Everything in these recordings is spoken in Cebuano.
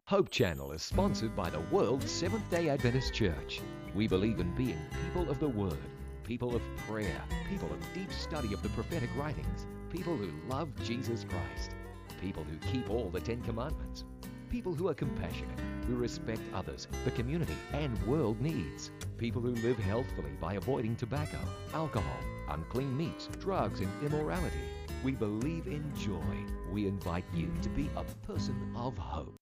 Hope Channel is sponsored by the World Seventh-day Adventist Church. We believe in being people of the Word, people of prayer, people of deep study of the prophetic writings, people who love Jesus Christ, people who keep all the Ten Commandments, people who are compassionate, who respect others, the community, and world needs, people who live healthfully by avoiding tobacco, alcohol, unclean meats, drugs, and immorality. We believe in joy. We invite you to be a person of hope.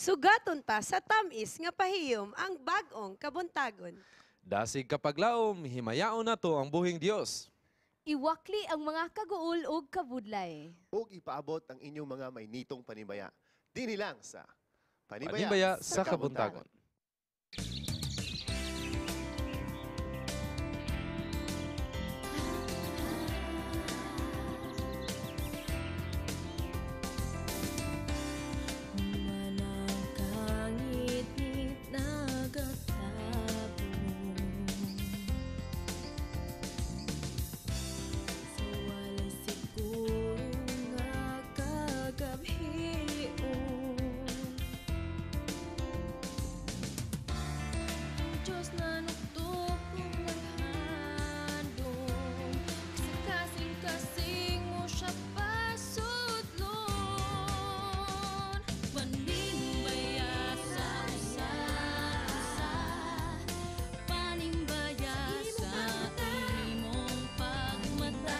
Sugaton ta sa tamis nga pahiyom ang bag-ong kabuntagon. Dasig kapaglaom, himayaon nato ang buhing Dios. Iwakli ang mga kaguol ug kabudlay. Ug ipaabot ang inyong mga mainitong panimaya. Dinhi lang sa Panibaya, Panibaya sa Kabuntagon. Manangkangit nagatabo sa walay siguro nga kagabhion. Ang Diyos na nuktok kung naghandom sa kasing-kasing mo siya pasudlon. Panimbaya sa usa-usa, panimbaya sa imong pagmata,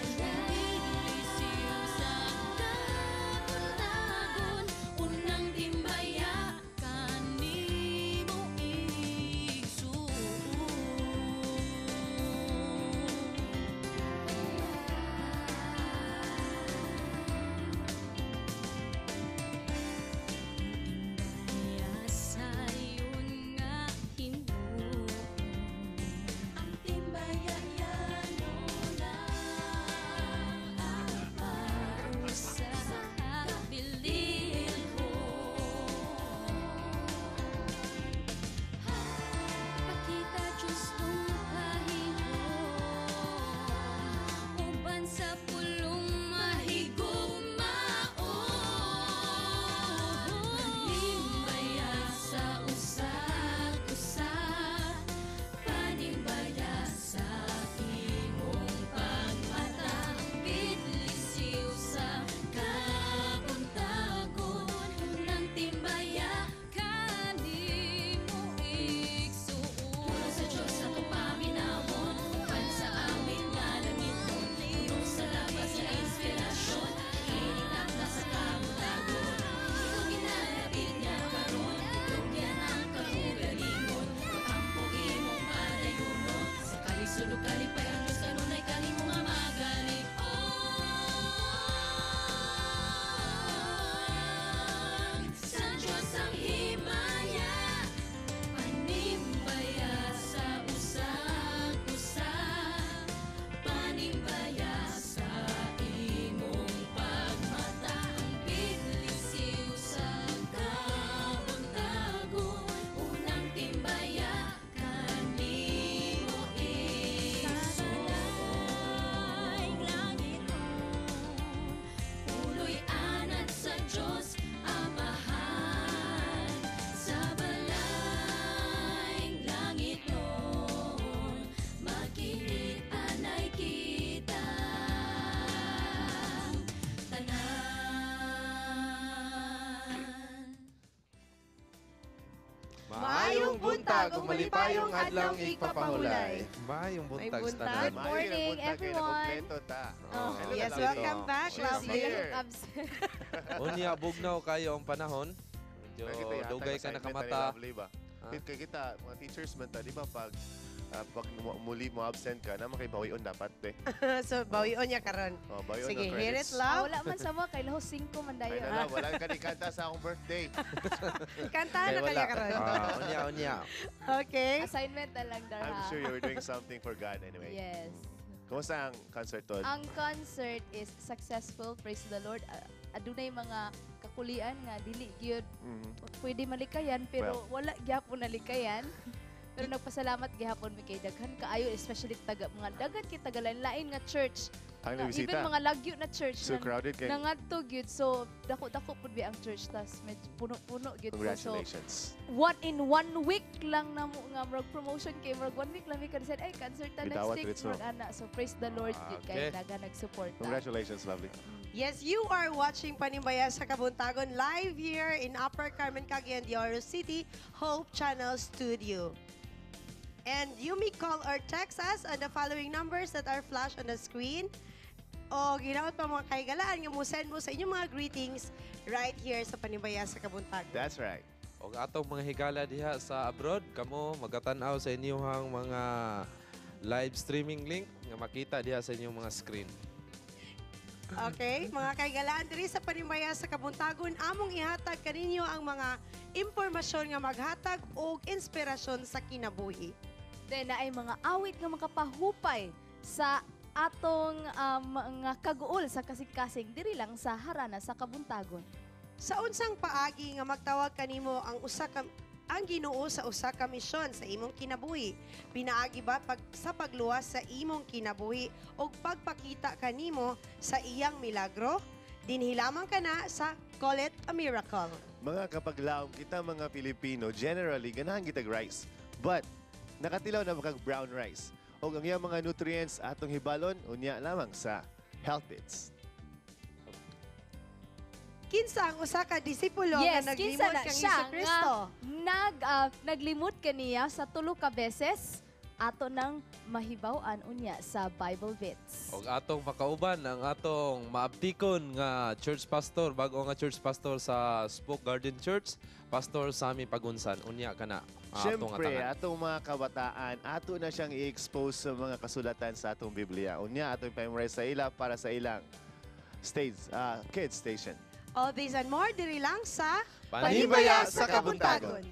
Lisiw sa kabuntagon, unang timbaya kanimo igsuon. Timbaya sayon nga himuon, ang timbaya yan ang para sa kabililhon. Pakita Diyos nung pahiyom, uban sa pulong mahigugmaon. Panimbaya sa usag-usa, panimbaya sa imong pagmata, bidlisiw sa kabuntagon, unang timbaya kanimo igsuon. Pulong sa Diyos atong paminawon, uban sa awit nga langiton, puno sa labas nga inspirasyon, initap sa kabuntagon. Ikaw ginalapit niya karon, dugyan ang kaugalingon, pakampo imong padayunon, sa kalisod ug kalipay ang Diyos kanunay kanimo nga magalig-on. Sa Diyos ang himaya, panimbaya sa usag-usa, panimbaya sa imong pagmata, bidlisiw sa kabuntagon, unang timbaya kanimo igsuon. Puloy anad sa Diyos Amahan, sa balayng langit nun, makiit-anay kita tanan. Maayong buntag ug malipayong adlaw igpapahulay. Maayong May buntag sa buntag. tanan. Good morning, Maayong buntag, kay everyone. nakompleto ta. Oh. Hello, Yes, Lovely. welcome back, She's Lovely. here. Absent. Unya bugnaw kayo ang panahon. Medyo Nakita yata dugay ka assignment nakamata. ni Lovely ba? Ha? Kay kita mga teachers man ta, di ba pag Pag muli mo absent ka, na makibawion dapat eh. So, bawion niya karon. Oh, bawion Sige, ang hear it credits. Ah, love. wala man sa mga kay lahos 5 man Ay dayon. na lang, wala ka ni kanta sa akong birthday. Kantahan Kay na wala. kanya karon. Ah, unya, unya. Okay. Assignment na lang dar I'm ha. sure you were doing something for God anyway. Yes. Kumusta ang concert, Tol? Ang concert is successful, praise the Lord. Ah, adunay mga kakulian nga dili gyud pwede malikayan pero wala gyapon nalikayan. Pero nagpasalamat gihapon mi kay daghan kaayo, especially taga mga daghan kay taga lain nga church. Ang Na, nabisita. even mga lagyo na church So na crowded kay. nangadto gyud, so dako-dako pud bi ang church, tas medyo puno-puno gyud po. So Congratulations. one in one week lang na mo nga murag promotion kay murag one week lang mi ka-decide ay concert ta next Gidawat week diretso. murag ana. So praise the Lord gyud kay daghan nagsuporta. Congratulations, lovely. Yes, you are watching Panimbaya sa Kabuntagon live here in Upper Carmen, Cagayan de Oro City, Hope Channel Studio. And you may call or text us on the following numbers that are flashed on the screen. O ginaot pa mga kahigalaan nga mo send mo sa inyong mga greetings right here sa Panimbaya sa Kabuntagon. That's right. Og atong mga higala diha sa abroad, kamo magatan-aw sa inyong mga live streaming link nga makita diha sa inyong mga screen. Okay, mga kaigalaan diri sa Panimbaya sa Kabuntagon, among ihatag kaninyo ang mga impormasyon nga maghatag og inspirasyon sa kinabuhi. Then naay mga awit nga makapahupay sa atong mga kaguol sa kasing-kasing diri lang sa Harana sa Kabuntagon. Sa unsang paagi nga magtawag kanimo ang usa ka ang Ginoo sa usa ka misyon sa imong kinabuhi? Pinaagi ba sa pagluwas sa imong kinabuhi og pagpakita kanimo sa iyang milagro? Dinhi lamang kana sa Call It a Miracle. Mga kapaglaom kita mga Pilipino, generally, ganahan kitag rice. But, nakatilaw na makag brown rice. O ang iyang mga nutrients atong hibalon, unya lamang sa Health Bits. Kinsa ang usa ka disipulo Yes, nga kinsa naglimot na kang siya Hesukristo? Nga naglimot kaniya sa tulo ka beses, ato nang mahibaw-an unya sa Bible Bits. Og atong makauban ang atong maabtikon nga church pastor, bag-o nga church pastor sa Spoke Garden Church, Pastor Sammy Pagunsan. Unya kana atong Siyempre, atangan. atong mga kabataan, ato na siyang i-expose sa mga kasulatan sa atong Biblia. Unya, atong i-memorize sa ila para sa ilang stage, kids station. All these and more diri lang sa Panimbaya sa Kabuntagon.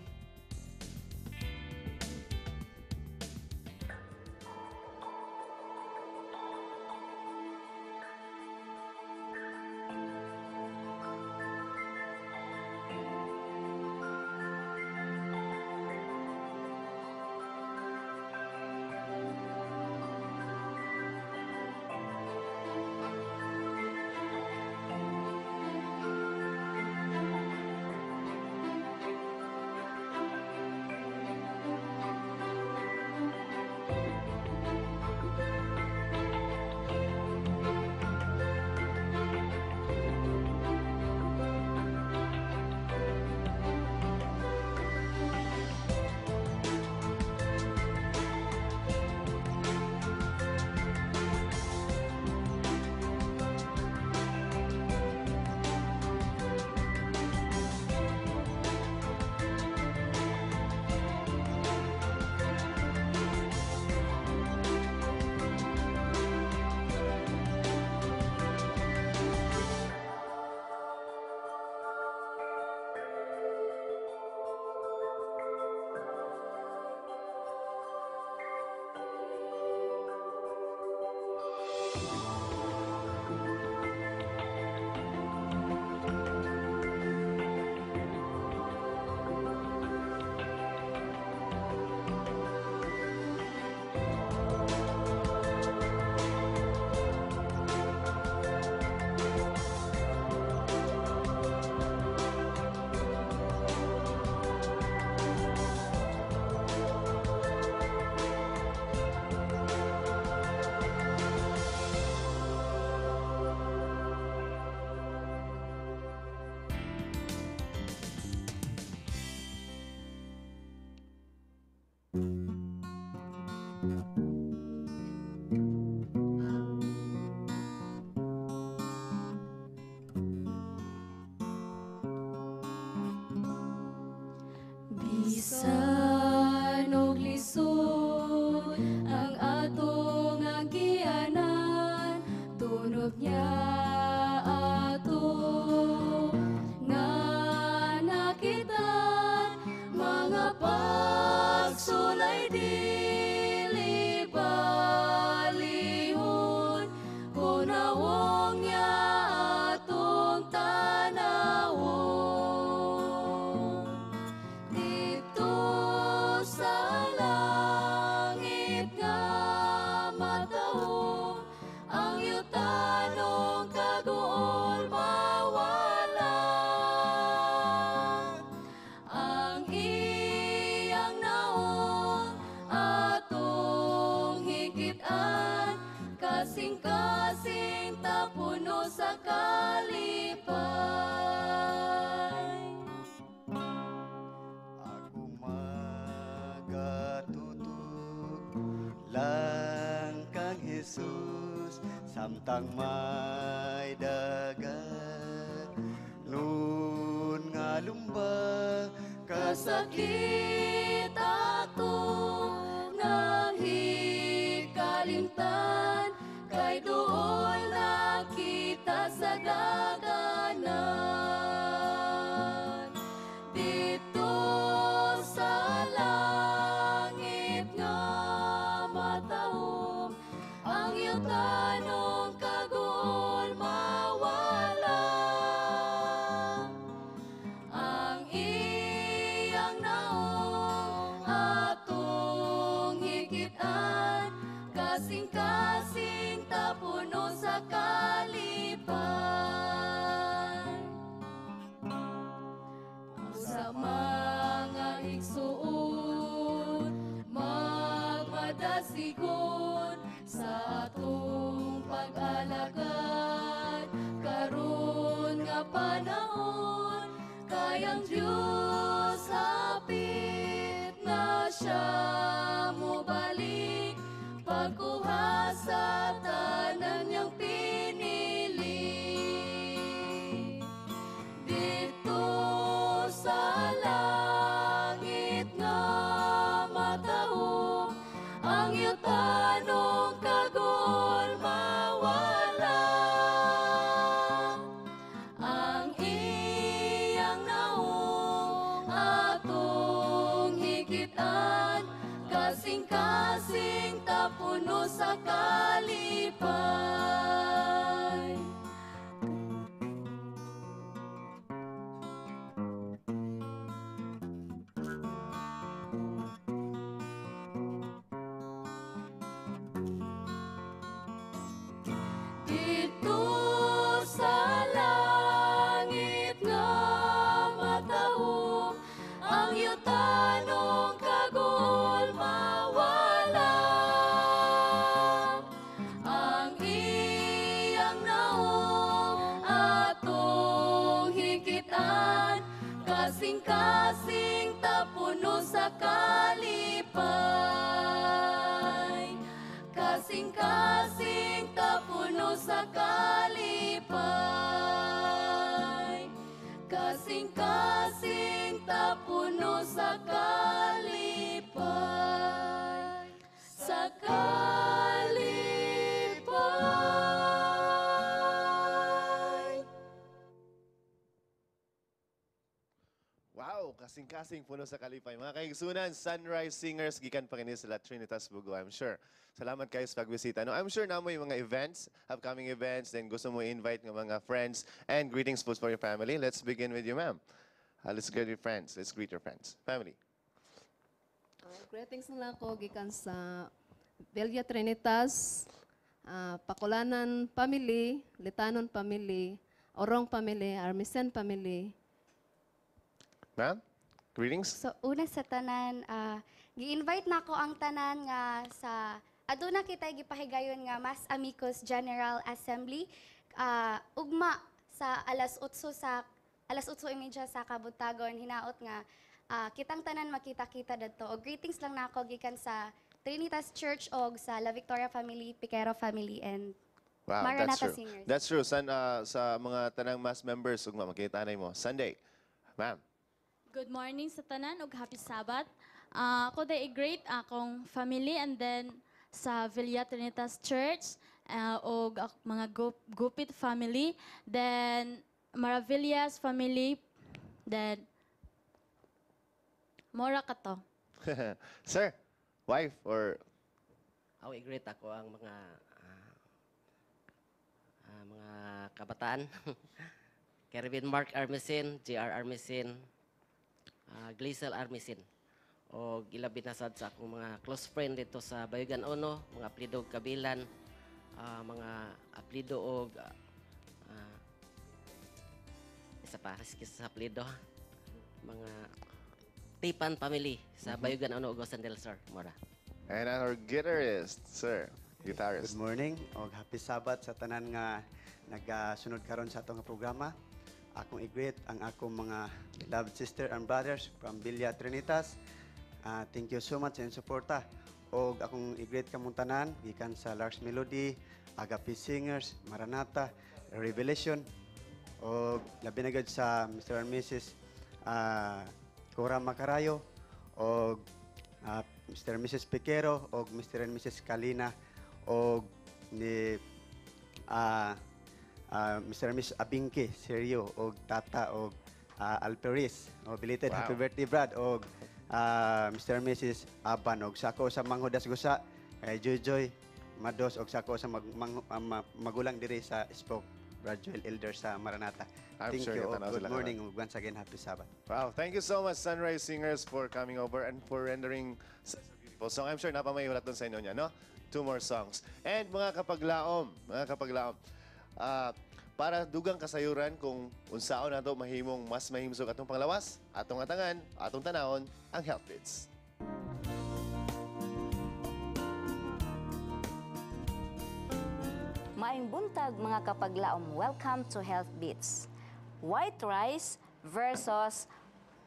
Tingog niya ato nga nakitan, mga pagsulay dili balihon, kung nawong niya atong tanawon. Didto sa langit nga matahom, ang yutanong kaguol mawala. Ang iyang naong atong hikitan, kasing-kasing tapuno sa kalipay. Ako magatutug lang kang Jesus samtang may dagat nun nga lumba. Kasakit ato nahikalimtan, kay duol na kita sa daganan. Didto sa langit nga matahom, ang yutanong kaguol mawala. Ang iyang naong atong hikitan, kasing-kasing tapuno sa kalipay. Sa mga igsuon, magmadasigon sa atong pag-alagad karon nga panahon, kay ang Diyos hapit na siya mobalik pagkuha sa tanan niyang pinili. Didto sa langit nga matahom, ang yutanong kaguol mawala. Ang iyang naong atong hikitan, kasing-kasing tapuno sa kalipay. Didto sa langit nga matahom, ang yutanong kaguol mawala. Ang iyang naong atong hikitan, kasing-kasing tapuno sa kalipay. Kasing-kasing tapuno sa kalipay. Kasing-kasing tapuno sa kalipay. Sa kalipay. Wow, kasing-kasing puno sa kalipay. Mga kaigsunan, Sunrise Singers, gikan pa kini sa La Trinitas Bogo, I'm sure. Salamat kayo sa pagbisita. No, I'm sure naa moy mga events, upcoming events, then gusto mo invite ng mga friends and greetings po for your family. Let's begin with you, ma'am. Let's greet your friends. Let's greet your friends. Family. Greetings na lang ko gikan sa Villa Trinitas, Paculanan family, Litanon family, Orong family, Armisen family. Ma'am, greetings. So una sa tanan, gi-invite nako ang tanan nga sa aduna kita gipahigayon nga Mass Amicus General Assembly ugma sa alas 8, sa alas 8:30 sa kabuntagon. Hinaot nga kitang tanan makita-kita dadto. Og greetings lang nako gikan sa Trinitas Church og sa La Victoria family, Piquero family and Wow, that's Maranatha true. Singers. That's true. Sa mga tanang mass members, ugma makita na mo. Sunday. Ma'am. Good morning sa tanan ug happy Sabbath. Ako day i-greet akong family and then sa Villa Trinitas Church, og mga Gupit family, then Maravillas family, then mora ka to. Sir, wife or Ako i-greet ako ang mga mga kabataan. Kervin Mark Armisen, JR Armisen, Gleisel Armisen. O ilabi na sad sa akong mga close friend dito sa Bayugan Uno, mga aplido og Kabilan, mga aplido og isa pa, excuse sa aplido, mga Tipan family sa Bayugan Uno ug Osan del Sur, mora. And our guitarist, sir. Guitarist. Good morning og happy Sabbath sa tanan nga nagasunod karon sa atong nga programa. Akong i-greet ang akong mga beloved sister and brothers from Villa Trinitas. Thank you so much sa inyong suporta. Og akong i-greet kamong tanan gikan sa Lars Melody, Agape Singers, Maranatha, Revelation, og labi na gyud sa Mr. and Mrs. Cora Macarayo og Mr. and Mrs. Piquero og Mr. and Mrs. Kalina og ni Mr. and Mrs. Abingke Sergio og Tata og Alperis og belated happy birthday, Brad, og Mr. and Mrs. Aban og sako sa Manghudas Gusa kay Joy Mados og sako sa magulang diri sa Spoke, Brad Joel Elder sa Maranatha. I'm Thank sure you. katanaw Good sila morning karon. ug once again, happy Sabbath. Wow, thank you so much, Sunrise Singers, for coming over and for rendering such a beautiful song. I'm sure napamahihulat dun sa inyo niya, no? Two more songs. And mga kapaglaom, para dugang kasayuran kung unsaon nato mahimong mas mahimsog atong panglawas, atong atangan, atong tanawon, ang Health Bits. Maayong buntag, mga kapaglaom. Welcome to Health Beats. White rice versus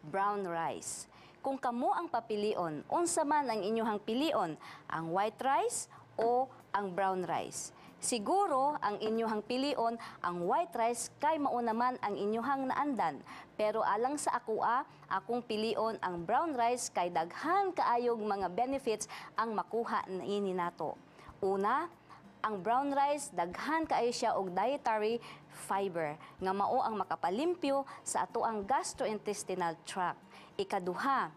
brown rice. Kung kamo ang papilion, unsa man ang inyuhang pilion, ang white rice o ang brown rice? Siguro ang inyuhang pilion ang white rice kay mauna man ang inyuhang naandan. Pero alang sa akoa, akong pilion ang brown rice kay daghan kaayog mga benefits ang makuha niini nato. Una, ang brown rice daghan kaayo siya og dietary fiber nga mao ang makapalimpyo sa atoang gastrointestinal tract. Ikaduha,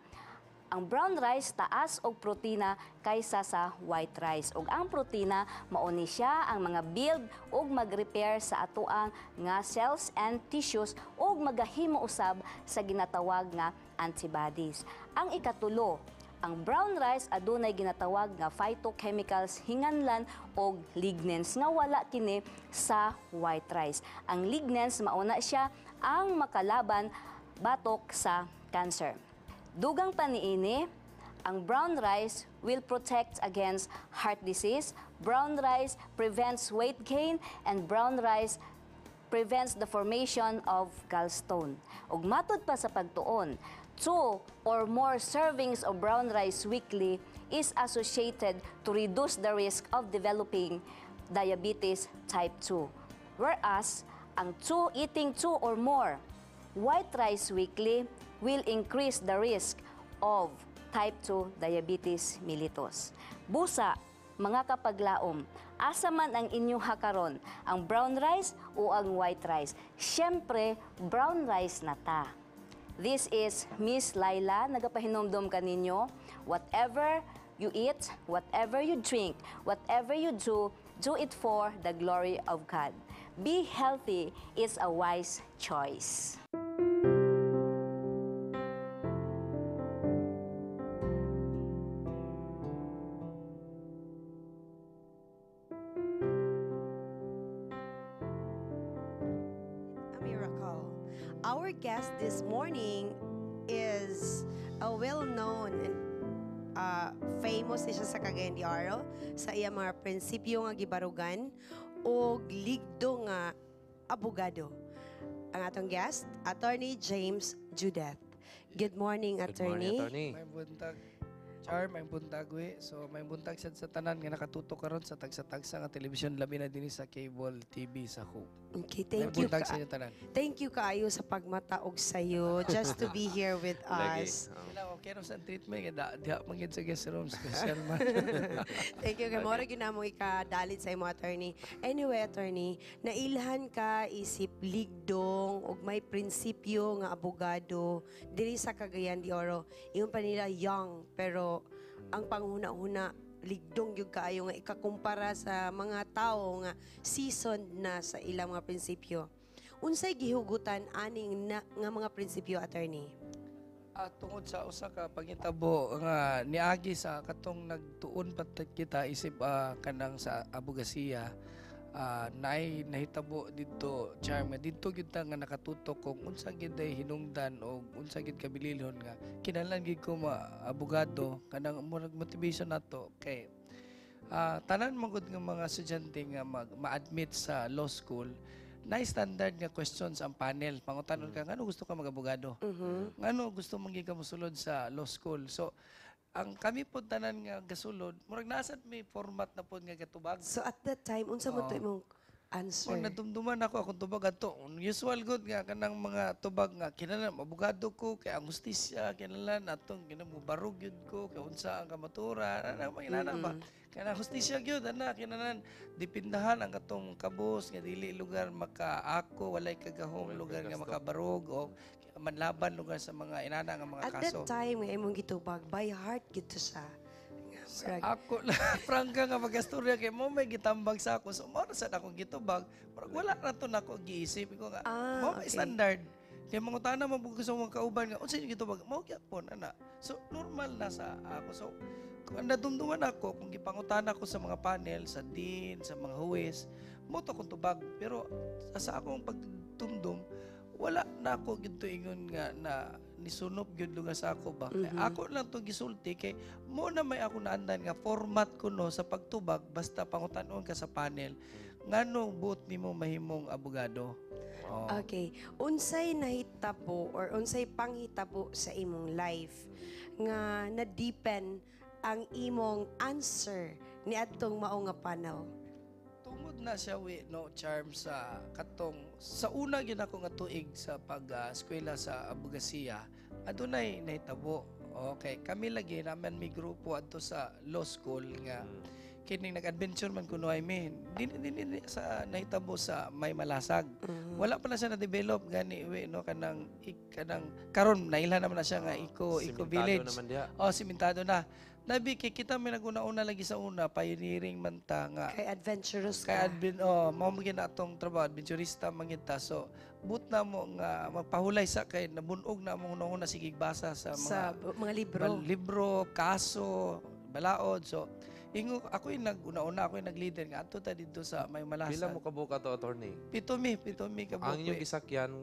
ang brown rice taas og protina kaysa sa white rice. Ug ang protina mao ni siya ang mga build ug mag-repair sa atoang nga cells and tissues ug magahimo usab sa ginatawag nga antibodies. Ang ikatulo, ang brown rice adunay ginatawag nga phytochemicals hinganlan og lignans nga wala kini sa white rice. Ang lignans mauna siya ang makalaban batok sa cancer. Dugang paniini, ang brown rice will protect against heart disease, brown rice prevents weight gain, and brown rice prevents the formation of gallstone. Ug matud pa sa pagtuon, 2 or more servings of brown rice weekly is associated to reduce the risk of developing diabetes type 2. Whereas, ang eating 2 or more white rice weekly will increase the risk of type 2 diabetes mellitus. Busa, mga kapaglaom, asa man ang inyong hakaron, ang brown rice o ang white rice? Siyempre, brown rice na ta. This is Miss Laila, nagapahinomdom kaninyo, whatever you eat, whatever you drink, whatever you do, do it for the glory of God. Be healthy is a wise choice. A miracle. Our guest this morning is a well-known and famous ni siya sa Cagayan de Oro sa iya mga prinsipyo nga gibarugan o ligdo nga abogado. Ang atong guest, Attorney James Judeth. Good morning, Good morning, Attorney. Attorney. May buntag. Char, may buntag we. So may buntag sad sa tanan nga nakatutok karon sa tagsa-tagsa nga telebisyon, labi na dinhi sa cable TV sa Hope. Okay, thank May you. buntag sa inyo tanan. Thank you kaayo sa pagmataog sayo just to be here with us. Sila okay ra sa treatment kay da diha man gyud sa guest room, special man. Thank you. Kay mao ra gyud namo ikadalit sa imo, attorney. Anyway, attorney, nailhan ka isip ligdong ug may prinsipyo nga abogado diri sa Cagayan de Oro. Ingon pa nila young, pero ang panghuna-huna ligdong gyud kaayo nga ikakumpara sa mga tawo nga seasoned na sa ilang mga prinsipyo. Unsay gihugutan aning na, nga mga prinsipyo, attorney? Tungod sa usa ka pangitabo nga niagi sa katong nagtuon pa kita isip kanang sa abogasiya, naay nahitabo didto, Charm, nga didto gyud ta nga nakatutok kung unsa gyud ay hinungdan o unsa gyud kabililhon nga kinahanglan gyud ko ma abogado, kanang murag motivation nato kay tanan man gud nga mga estudyante nga ma-admit sa law school, na standard nga questions ang panel. Pangutanon ka, ngano gusto ka mag-abogado? Ngano gusto mong ka mosulod sa law school? So, ang kami po tanan nga gasulod, murag nasa may format na po nga gatubag. So at that time, unsa mo to imong answer? Kung nadumduman ako akong tubag ato, usual good nga kanang mga tubag nga kinahanglan abogado ko kay ang hustisya, kinahanglan atong ginamubarog gyud ko kay unsa ang kamaturan, ana mga inana ba? Kanang hustisya gyud ana, kinahanglan dipindahan ang katong kabus nga dili lugar makaako, walay kagahom lugar nga makabarog o manlaban lugar sa mga inana nga mga At that kaso. Time nga imong gitubag, by heart gid to siya? Ako lang, prangka nga magastorya kay mo may gitambag sa ako. So, mao na sad akong gitubag. Murag wala na to nako giisip ko nga. Mao may standard. Kay mangutana man pud sa mga kauban nga unsa inyong gitubag, mao gyapon ana. So normal na sa ako. So kung nadumduman ako kung gipangutana ko sa mga panel, sa dean, sa mga huwes, mo to akong tubag. Pero sa akong pagdumdum, wala na ako gid ingon nga na nisunop gyud lugar sa ako ba. Kay ako lang to gisulti kay mo na may ako naandan nga format ko no sa pagtubag basta pangutanon ka sa panel ngano buot nimo mahimong abogado. Oh. Okay. Unsay nahitabo or unsay panghitabo sa imong life nga na-deepen ang imong answer ni adtong mao nga panel? Tungod na siya we no, Charm, sa katong sa una gyud ako nga tuig sa pag eskwela sa abogasiya, adunay nahitabo. Okay, kami lagi naman may grupo adto sa law school nga kining nag-adventure man kuno ay mi din sa nahitabo sa may Malasag. Wala pa na siya na-develop gani we no, kanang kanang karon nailhan naman na siya nga eco eco Simentado village. naman diha. Oh, simentado na. Nabi kay kita may naguna-una lagi sa una, pioneering man ta nga. Kay adventurous Kay ka. oh, mao man gyud na atong trabaho, adventurista man gyud ta. So, but na mo nga magpahulay sa kay nabunog na mo una sige basa sa mga Sa mga libro. Libro, kaso, balaod. So, ingo ako yung nag-una-una, ako yung nag-leader nga adto ta didto sa may Malasag. Pila mo kabuok ato, attorney? Pito mi kabuok. Ang inyong gisakyan,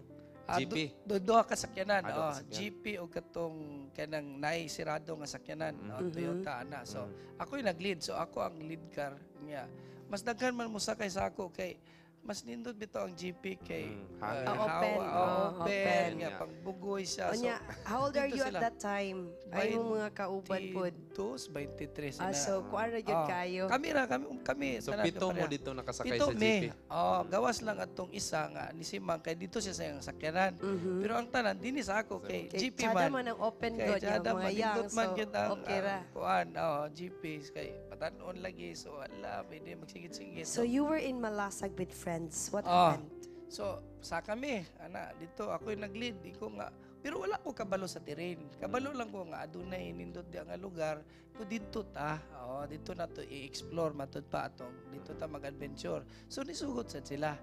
GP? Duha ka sakyanan. Ah, duha Oh, ka sakyanan. GP o katong kanang naay sirado nga sakyanan, oh, Toyota ana. So, ako yung nag-lead. So, ako ang lead car niya. Mas daghan man mo sakay sa ako kay mas nindot bitaw ang GP kay Hangin. Ah, open. hawa, Oh, oh, open, open. nga pangbugoy siya. Unya, how old are dito you at sila. that time? Ay, imong mga kauban pod. 22, 23 Ah, na. so, kuan ra gyud Oh, kayo. Kami ra, kami, kami. So, tanan, pito mo kapareha. dito nakasakay Pito sa mi. GP? Oh, gawas lang atong isa nga ni si Mang kay dito siya sa iyang sakyanan. Pero ang tanan dinhi sa ako kay Kay GP tsada man. man ang open Kay god tsada yung mga man, young, nindot man so gyud ang, okay ra. ang kuan, oh, GP kay patanon lagi, so ala pwede magsigit-sigit. So you were in Malasag with friends. What Oh. happened? So, sa kami, ana, dito ako yung nag-lead, iko nga, pero wala ko kabalo sa terrain. Kabalo lang ko nga adunay nindot di nga lugar, ko didto ta. Oh, didto na to i-explore matud pa atong didto ta mag-adventure. So nisugot sad sila.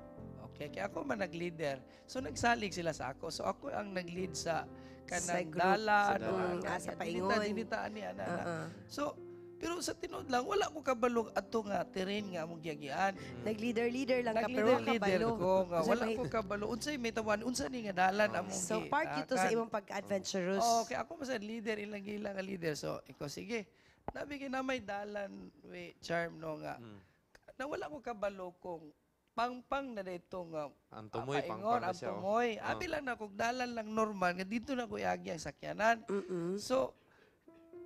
Okay, kaya ako man nag-leader. So nagsalig sila sa ako. So ako ang nag-lead sa Sa kanang group. dalan, Sa dalan. Sa paingon. Dinita, dinita ani ana, ana. So pero sa tinuod lang wala ko kabalo adto nga terrain nga among giagian. Nag-leader-leader lang ka pero wa Nag-leader-leader kabalo. ko nga Unsay wala ko kabalo unsay may tawan, unsa ni nga dalan among So part ito sa gitakan. imong pagka-adventurous. Oo, kaya ako mas leader, ilang ilang nga leader. So, ikaw sige. Nabi kay na may dalan we, Charm, no nga. Na wala ko kabalo kung pangpang na dito nga Ang tumoy, paingon, pangpang na ang siya, oh. tumoy. Abi lang na kung dalan lang normal nga dito na ko iagi ang sakyanan. So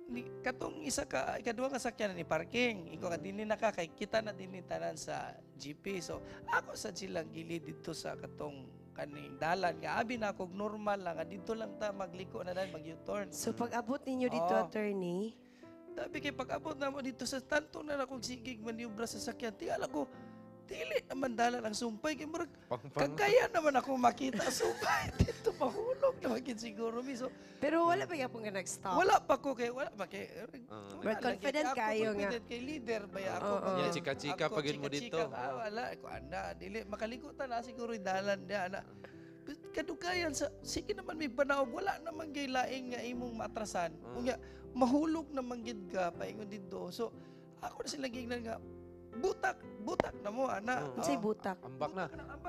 Ni, katong isa ka ikaduha ka sakyanan ni parking. Ikaw ka dinhi na ka kay kita na dinhi tanan sa GP. So ako sa silang gilid dito sa katong kaning dalan nga abi na ako normal lang nga dito lang ta magliko na dahil mag U-turn. So pag abot ninyo dito, Oo. attorney, Tabi kay pag abot na mo dito sa tanto na akong sigig maniobra sa sakyan. Tingala ko dili naman dalan ang sumpay kay murag kagaya naman ako makita sumpay dito mahulog naman gid siguro mi. So pero wala pa gyapon nga nag-stop. Wala pa ko kay wala pa kay But confident Ako, kayo nga. confident kay leader ba ya ako. Oo. Yeah, chika-chika Ako, pa gyud mo chika-chika. dito. Ah, wala ko ana dili makalikutan na siguro yung dalan niya ana. Kadugayan sa sige naman may panaog wala naman kay laing nga imong maatrasan. Unya mahulog naman gid ka paingon didto. So ako na sila gignan nga butak butak na mo ana. Unsay Oo. butak? Ambak na.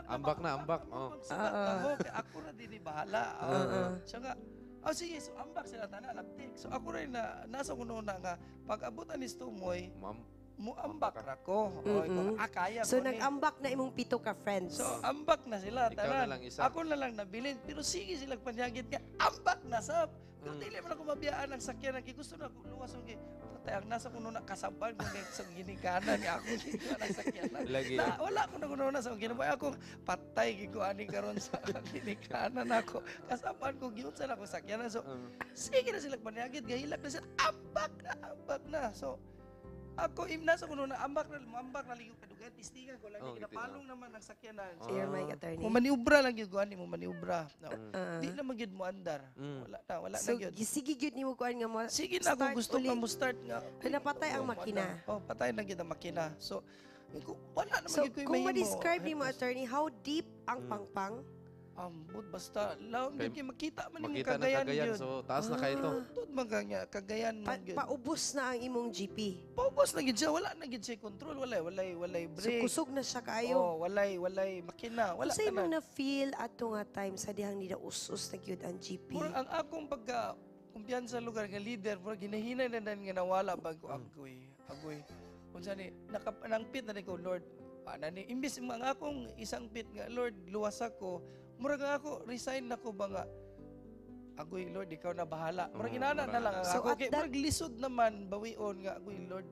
Ambak na, ambak. Oh. Sila mo kay ako ra dinhi bahala. Oo. Oo. Siya nga, oh sige, so ambak sila tanan laptik. So ako rin na nasa kuno na nga pag abutan ni Tumoy, Ma'am. mo ambak ra ko. O, ikaw, ah, kaya So ko ni. nag-ambak na imong pito ka friends. So ambak na sila Ikaw na tanan. lang isa. Ako na lang nabilin pero sige sila panyagit nga ambak na sab. Pero dili man ako mabiyaan ang sakyanan kay gusto na ako luwas og patay ang nasa kuno na kasaban ko kay sa ginikanan nga ako gikuha ang sakyanan. Lagi. Na, wala ko na kuno na sa ginabuhi ako patay gid ko ani karon sa ginikanan ako. Kasaban ko giunsa na ako sakyanan. So sige na sila panyagit gahilak na sila ambak na ambak na. So ako im nasa kuno na ambak na ambak na ligo kadugayan tistingan ko lang Oh, ginapalong naman ang sakyanan. Ah. Air mic, attorney. Mo maniobra lang gyud ani mo maniobra. No. Ah. Di na man gyud mo andar. Wala na, wala So na gyud. sige gyud nimo kuan nga mo. Sige na kung start gusto uli. ka mo start nga. Napatay ang Oh, makina. wala. Oh, patay na gyud ang makina. So wala naman So gyud ko'y kung mahimo. ma-describe nimo, attorney, how deep ang pangpang? Ambot basta laom Kay- gyud kay makita man nimo Makita na Cagayan Cagayan, gyud. so taas na kayo to. Tud man ka nga Cagayan man gyud. Paubos na ang imong GP. Paubos na gyud siya, wala na gyud siya control, walay walay walay So brake. kusog na siya kaayo. Oh, walay walay makina, wala Unsay imong tanan. na-feel ato nga time sa dihang nida us-us na gyud ang GP? Murag ang akong pagka kumpiyansa lugar nga leader, murag ginahinay na dan nga nawala bago agoy, agoy. Unsa ni nangpit na ni ko Lord, ana ni imbis ang akong isang pit nga Lord luwas ako, murag ang ako resign na ko ba nga agoy Lord ikaw na bahala. Murag inana na lang ang So ako at kay murag lisod naman bawion nga agoy Lord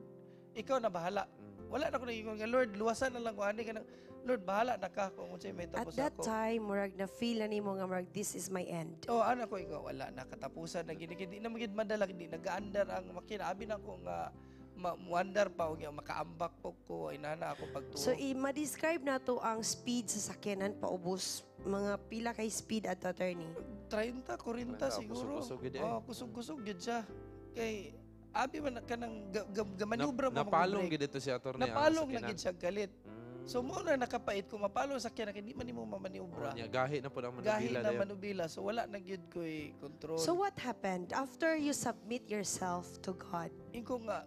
ikaw na bahala. Wala na ko nagingon nga Lord luwasan na lang ko ani kanang Lord bahala na ka kung unsay may At tapos that ako. time, murag na-feel na nimo nga murag this is my end. Oh, ana ko ikaw wala na katapusan na gini di na magid madala di nagaandar ang makina abi na ko nga muandar pa og makaambak po ko inana ako pagtuo. So i-describe na to ang speed sa sakyanan paubos. Mga pila kay speed at attorney? 30, 40 30, siguro. kusog-kusog gid eh. Oh, kusog-kusog gid siya. Kay abi man kanang maniobra mo Napalong mag-brake. gid ito si attorney. ang Napalong na sakyanan. gid siya galit. So mo na nakapait ko mapalong sa sakyanan kay di man nimo mamaniobra. Oh, nya, gahi na po ang Gahi manubila na dayon. manubila. So wala na gyud ko'y control. So what happened after you submit yourself to God? Ingo nga,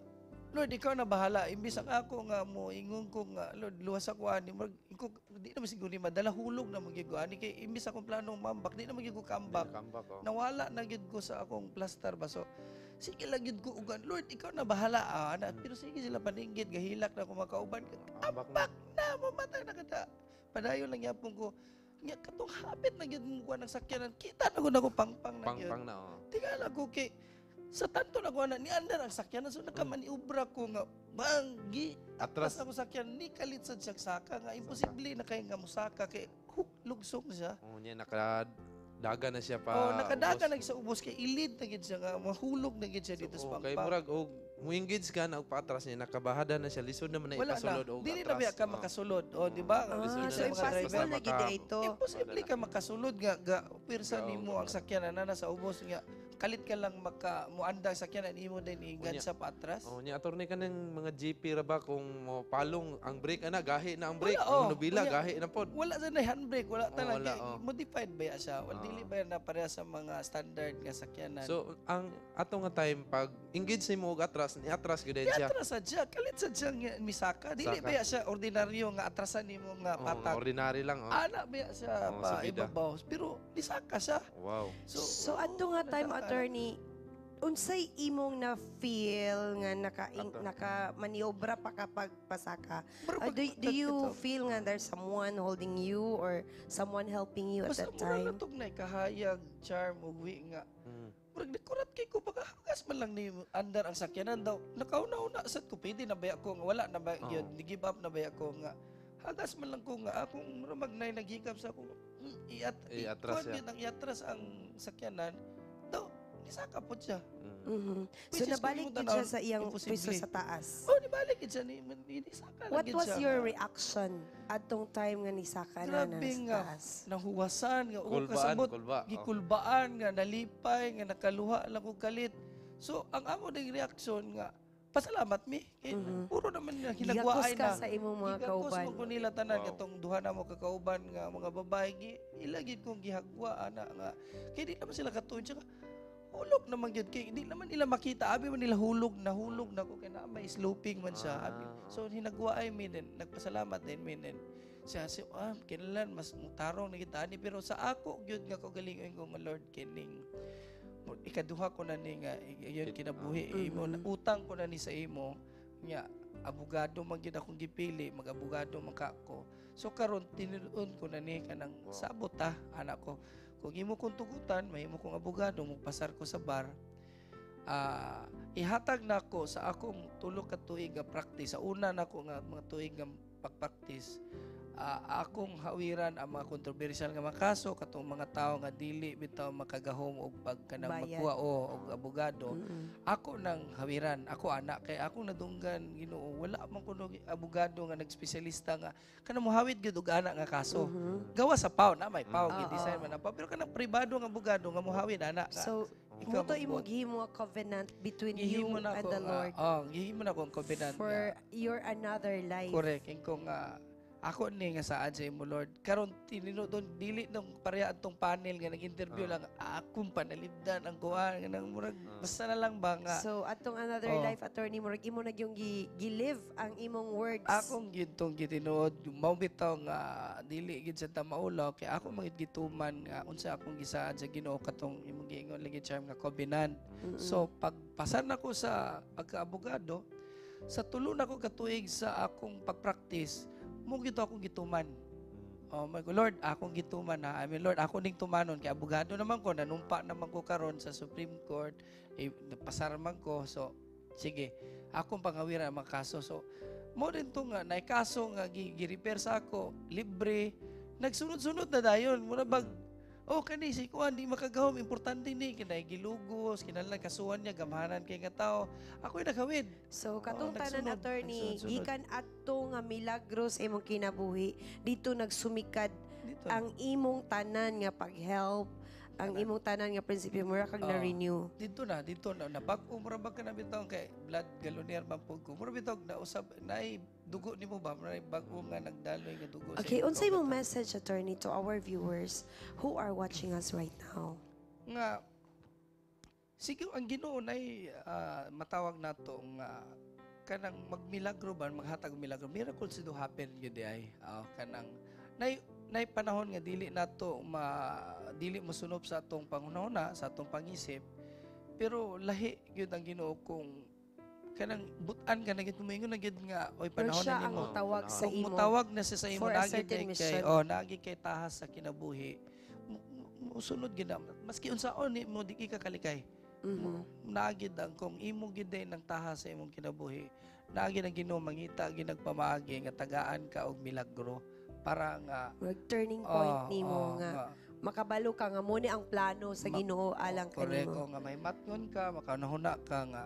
Lord, ikaw na bahala. Imbis ang ako nga mo, ingon ko nga, Lord, luwas ako ani. Murag, ingo, di naman siguro ni madala hulog na magyud ko ani. Kay imbis akong planong mambak, di na magyud ko comeback. Comeback, oh. Nawala na gyud ko sa akong plaster ba. So, sige lang gyud ko ugan. Lord, ikaw na bahala. Ah, ana. Pero sige sila paninggit, gahilak na ko makauban. Ambak na. Ambak na, mamatay na kada. Padayon lang yapon ko. Nya katong hapit na gyud mo kuha ng sakyanan. Kita na ko na ko pangpang na gyud. Pangpang na, oh. Tingala ko kay sa tanto na ko na ni andar ang sakyanan so nakamaniobra ko nga banggi Atras. atras ako sakyan ni kalit sa siyang saka nga imposible na kay nga musaka kay hook lugsong siya. Oh, nya nakadaga na siya pa. Oh, nakadaga ubos. na sa ubos kay ilid na gid siya nga mahulog na gid siya dito sa Oh, kay pangpang. murag og mo-engage ka na og paatras niya nakabahada na siya lisod naman na Wala na. ipasulod og Dili na atras. biya ka Oh. makasulod. Oh, di ba? Ah, Lisod na so na impossible basta na gid ito. Imposible ka makasulod nga ga pirsa Ga- nimo ang sakyanan na nasa ubos nga kalit ka lang maka muanda ang sakyanan imo din Unya. igansa pa atras. Oh, nya attorney ka ng mga GP ra ba kung mo palong ang brake ana gahi na ang brake, Wala, oh. ang nubila Unya. gahi na pod. Wala sa na handbrake, wala Oh, talaga. wala, oh. Modified ba ya siya? Wala dili ba yan na pareha sa mga standard nga sakyanan? So ang ato nga time pag engage nimo og atras, ni atras gyud Di siya. atras sa siya, kalit sa siya nga misaka. Dili Saka. ba ya siya ordinaryo nga atrasan nimo nga Oh, patak. ordinary lang oh. Ana ba ya siya Oh, pa subida. ibabaw. Pero nisaka siya. Wow. So, So adto nga time, attorney, unsay imong na feel nga naka naka maniobra pa kapag pasaka? Do you feel nga there's someone holding you or someone helping you at Basta that mura time? na tog na kahayag, charm, ug wi nga. Murag nagkurat kay ko baka hagas man lang ni andar ang sakyanan daw. Nakauna-una sad ko, pwede na ba ako nga wala na ba Oo. yun, ni give up na ba ako nga hagas man lang ko nga akong murag nay naghikap sa ako iat I-atras kuwan siya. gyud ang iatras ang sakyanan daw, nisaka po siya. So Which is, nabalik kung gid siya imong sa iyang imposible. piso sa taas. Oh, nibalik gid siya ni nisaka lang What gid was siya your nga. reaction atong time nga nisaka na na Grabe sa nga taas? nahuwasan nga o Kulbaan, kasabot kulba. Oh. gikulbaan nga nalipay nga nakaluha lang og kalit. So ang amo ding reaksyon nga pasalamat mi kay puro naman nga Gigakos hinagwaay ka na sa imong mga Gigakos kauban. mo ko nila tanan katong duha na mo kakauban nga mga babae gi ila gid kong gihagwa ana nga kay di naman sila katuon, tsaka hulog naman gyud kay di naman nila makita, abi man nila hulog na hulog na ko kay na may sloping man siya abi. So hinagwaay mi din, nagpasalamat din mi din siya si kinahanglan mas mutarong na kita ani, pero sa ako gyud nga kaugalingon ko nga Lord, kining ikaduha ko na ni nga yun kinabuhi imo na, utang ko na ni sa imo nga abogado man gyud akong gipili, mag-abogado man ka ko. So karon tinuon ko na ni kanang sabot ta anak ko, kung imo kong tugutan mahimo kong abogado, mopasar ko sa bar, ihatag nako sa akong 3 ka tuig nga practice, sa una nako nga mga tuig nga pagpractice, akong hawiran ang mga controversial nga mga kaso, katong mga tawo nga dili bitaw makagahom og pag kanang Bayad. magkuha o og abogado, ako nang hawiran ako ana kay ako nadunggan Ginoo wala man kuno abogado nga nagspesialista nga kanang mohawid gyud og ana nga kaso, gawa sa PAO na may PAO gi-design man ang PAO, pero kanang pribado nga abogado nga mohawid ana nga So, ikaw mo to imong magbuot. gihimo nga covenant between you Gihimo na and ako the nga, Lord oh, gihimo na ko ang covenant for nga. your another life. Correct. Ingko nga ako ni nga saad sa imo Lord. Karon tinino doon dili nung pareha atong panel nga nag-interview lang akong panalipdan ang kuan nga nang murag basta na lang ba nga So atong another Oh. life, attorney, murag imo na yung gi-live ang imong words. Akong gyud tong gitinuod mao bitaw nga dili gid sa ta maulaw kay ako man gyud gituman nga unsa akong gisaad sa Ginoo, katong imong giingon lagi, Charm, nga covenant. So pagpasar nako sa pagkaabogado, sa 3 nako ka tuig sa akong pagpractice, mo gyud akong gituman. Oh my God, Lord, akong gituman na. I mean, Lord, ako ning tumanon kay abogado naman ko, nanumpa naman ko karon sa Supreme Court, eh, napasar man ko. So, sige, akong pangawiran ang mga kaso. So, mo din to nga, naay kaso nga gi-repair sa ako, libre, nagsunod-sunod na dayon. Mura bag, oh, kani si kuan di makagahom, importante ni kinay gilugos, kinahanglan kasuhan niya, gamhanan kay nga tao. Ako'y nagawid. So katong Oo, tanan, nagsunod, attorney, nagsunod-sunod. gikan adto nga milagro sa imong kinabuhi, dito nagsumikad Dito. ang imong tanan nga pag-help, ang imong tanan nga prinsipyo, mura kag Oo. na-renew. Dito na nabag-o mura ba ka na bitaw kay blood galoner man pud ko. Mura bitaw na usab naay dugo nimo ba, mura bag-o nga nagdaloy nga dugo sa Okay, imong unsay imong kaugatan. message, attorney, to our viewers who are watching us right now? Nga sige, ang Ginoo nay matawag nato nga kanang magmilagro ba, maghatag og milagro, miracles do happen gyud di ay. Kanang nay panahon nga dili nato ma dili mo sunop sa atong panghunahuna, sa atong pangisip, pero lahi gyud ang Ginoo kung kanang butan ka na gyud, moingon na gyud nga oy Lord, panahon siya na ang nimo. motawag sa Kung imo motawag na siya sa imo, for a naagi certain kay mission. oh, naagi kay tahas sa kinabuhi, musunod gyud na maski unsaon ni mo, di ka kalikay. Naagi ang kung imo gid ng tahas sa imong kinabuhi, naagi ang Ginoo mangita ginagpamaagi nga tagaan ka og milagro para nga Murag turning point nimo oh, nga makabalo ka nga mo ni ang plano sa Ginoo alang correct kanimo. Oh, nga may matngon ka, makanahuna ka nga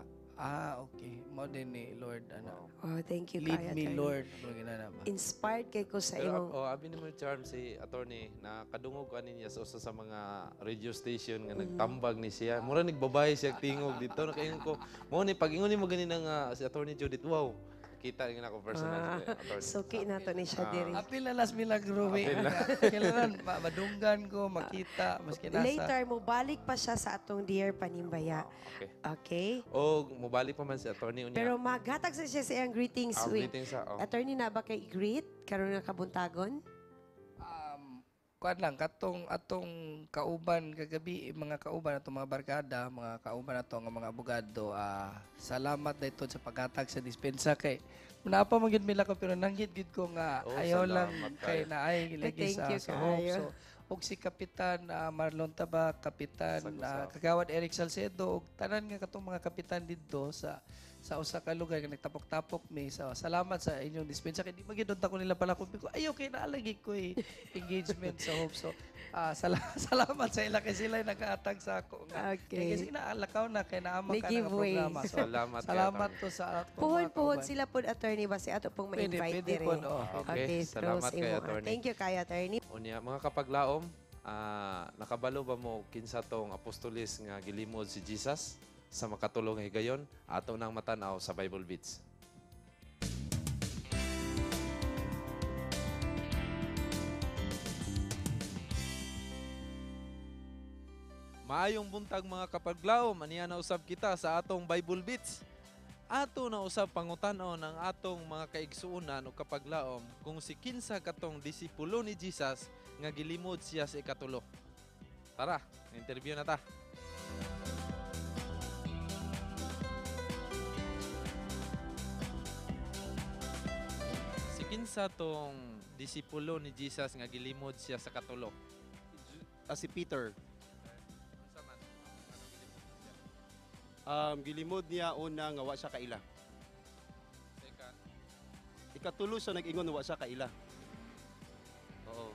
okay, mo din ni Lord ana. Oh, thank you Lead kaayo, me, attorney. Lord, mo ginana ba. Inspired kay ko sa Pero imong oh, abi ni mo, Charm, si attorney na kadungog ko ani niya sa usa sa mga radio station nga nagtambag ni siya. Mura nagbabae siya tingog dito nakaingon ko. Mo ni pag ingon nimo ganina nga si Attorney Judith, wow. Kita nga ako personal Ah, si attorney. suki na to ni siya diri. Apil na las milagro we. Apil na. Kailangan madunggan ko makita maski nasa Later mo balik pa siya sa atong Dear Panimbaya. Okay. Okay? O mobalik pa man si attorney unya. Pero maghatag sa siya sa iyang greetings. Ah, Wait. greetings sa oh. Attorney, na ba kay greet karon nga kabuntagon? Kuan lang katong atong kauban kagabi, mga kauban atong mga barkada, mga kauban ato nga mga abogado, salamat dayto sa paghatag sa dispensa kay napa man gyud mila ko, pero nanggit gyud ko nga Oh, ayaw lang salamat kay kayo. naay lagi Thank sa you sa hope. kaayo. So Ug si Kapitan Marlon Tabak, Kapitan Kagawad Eric Salcedo, ug tanan nga katong mga kapitan didto sa usa ka lugar nga nagtapok-tapok mi. So, salamat sa inyong dispensa. Kay di magyud ko nila pala ko ayo kay naalagi ko engagement sa Hope. So, salamat sa ila kay sila nakaatag sa ako nga. Okay. Kasi naalakaw na kay naama ka nga programa. So, salamat to sa Puhon-puhon sila po, attorney, basi ato pong ma-invite pwede po, oh. Okay, salamat kay attorney. Thank you kay attorney. Unya, mga kapaglaom, nakabalo ba mo kinsa tong apostolis nga gilimod si Jesus sa makatulong higayon? Ato nang matan-aw sa Bible Beats. Maayong buntag mga kapaglaom, aniya na usab kita sa atong Bible Beats. Ato na usab pangutan-on ang atong mga kaigsuonan o kapaglaom kung si kinsa katong disipulo ni Jesus nga gilimod siya sa ikatulo. Tara, interview na ta. Si kinsa tong disipulo ni Jesus nga gilimod siya sa katulo? Si Peter. Gilimod niya una nga wa siya kaila. Second. Ikatulo siya nag-ingon wa siya kaila. Oo.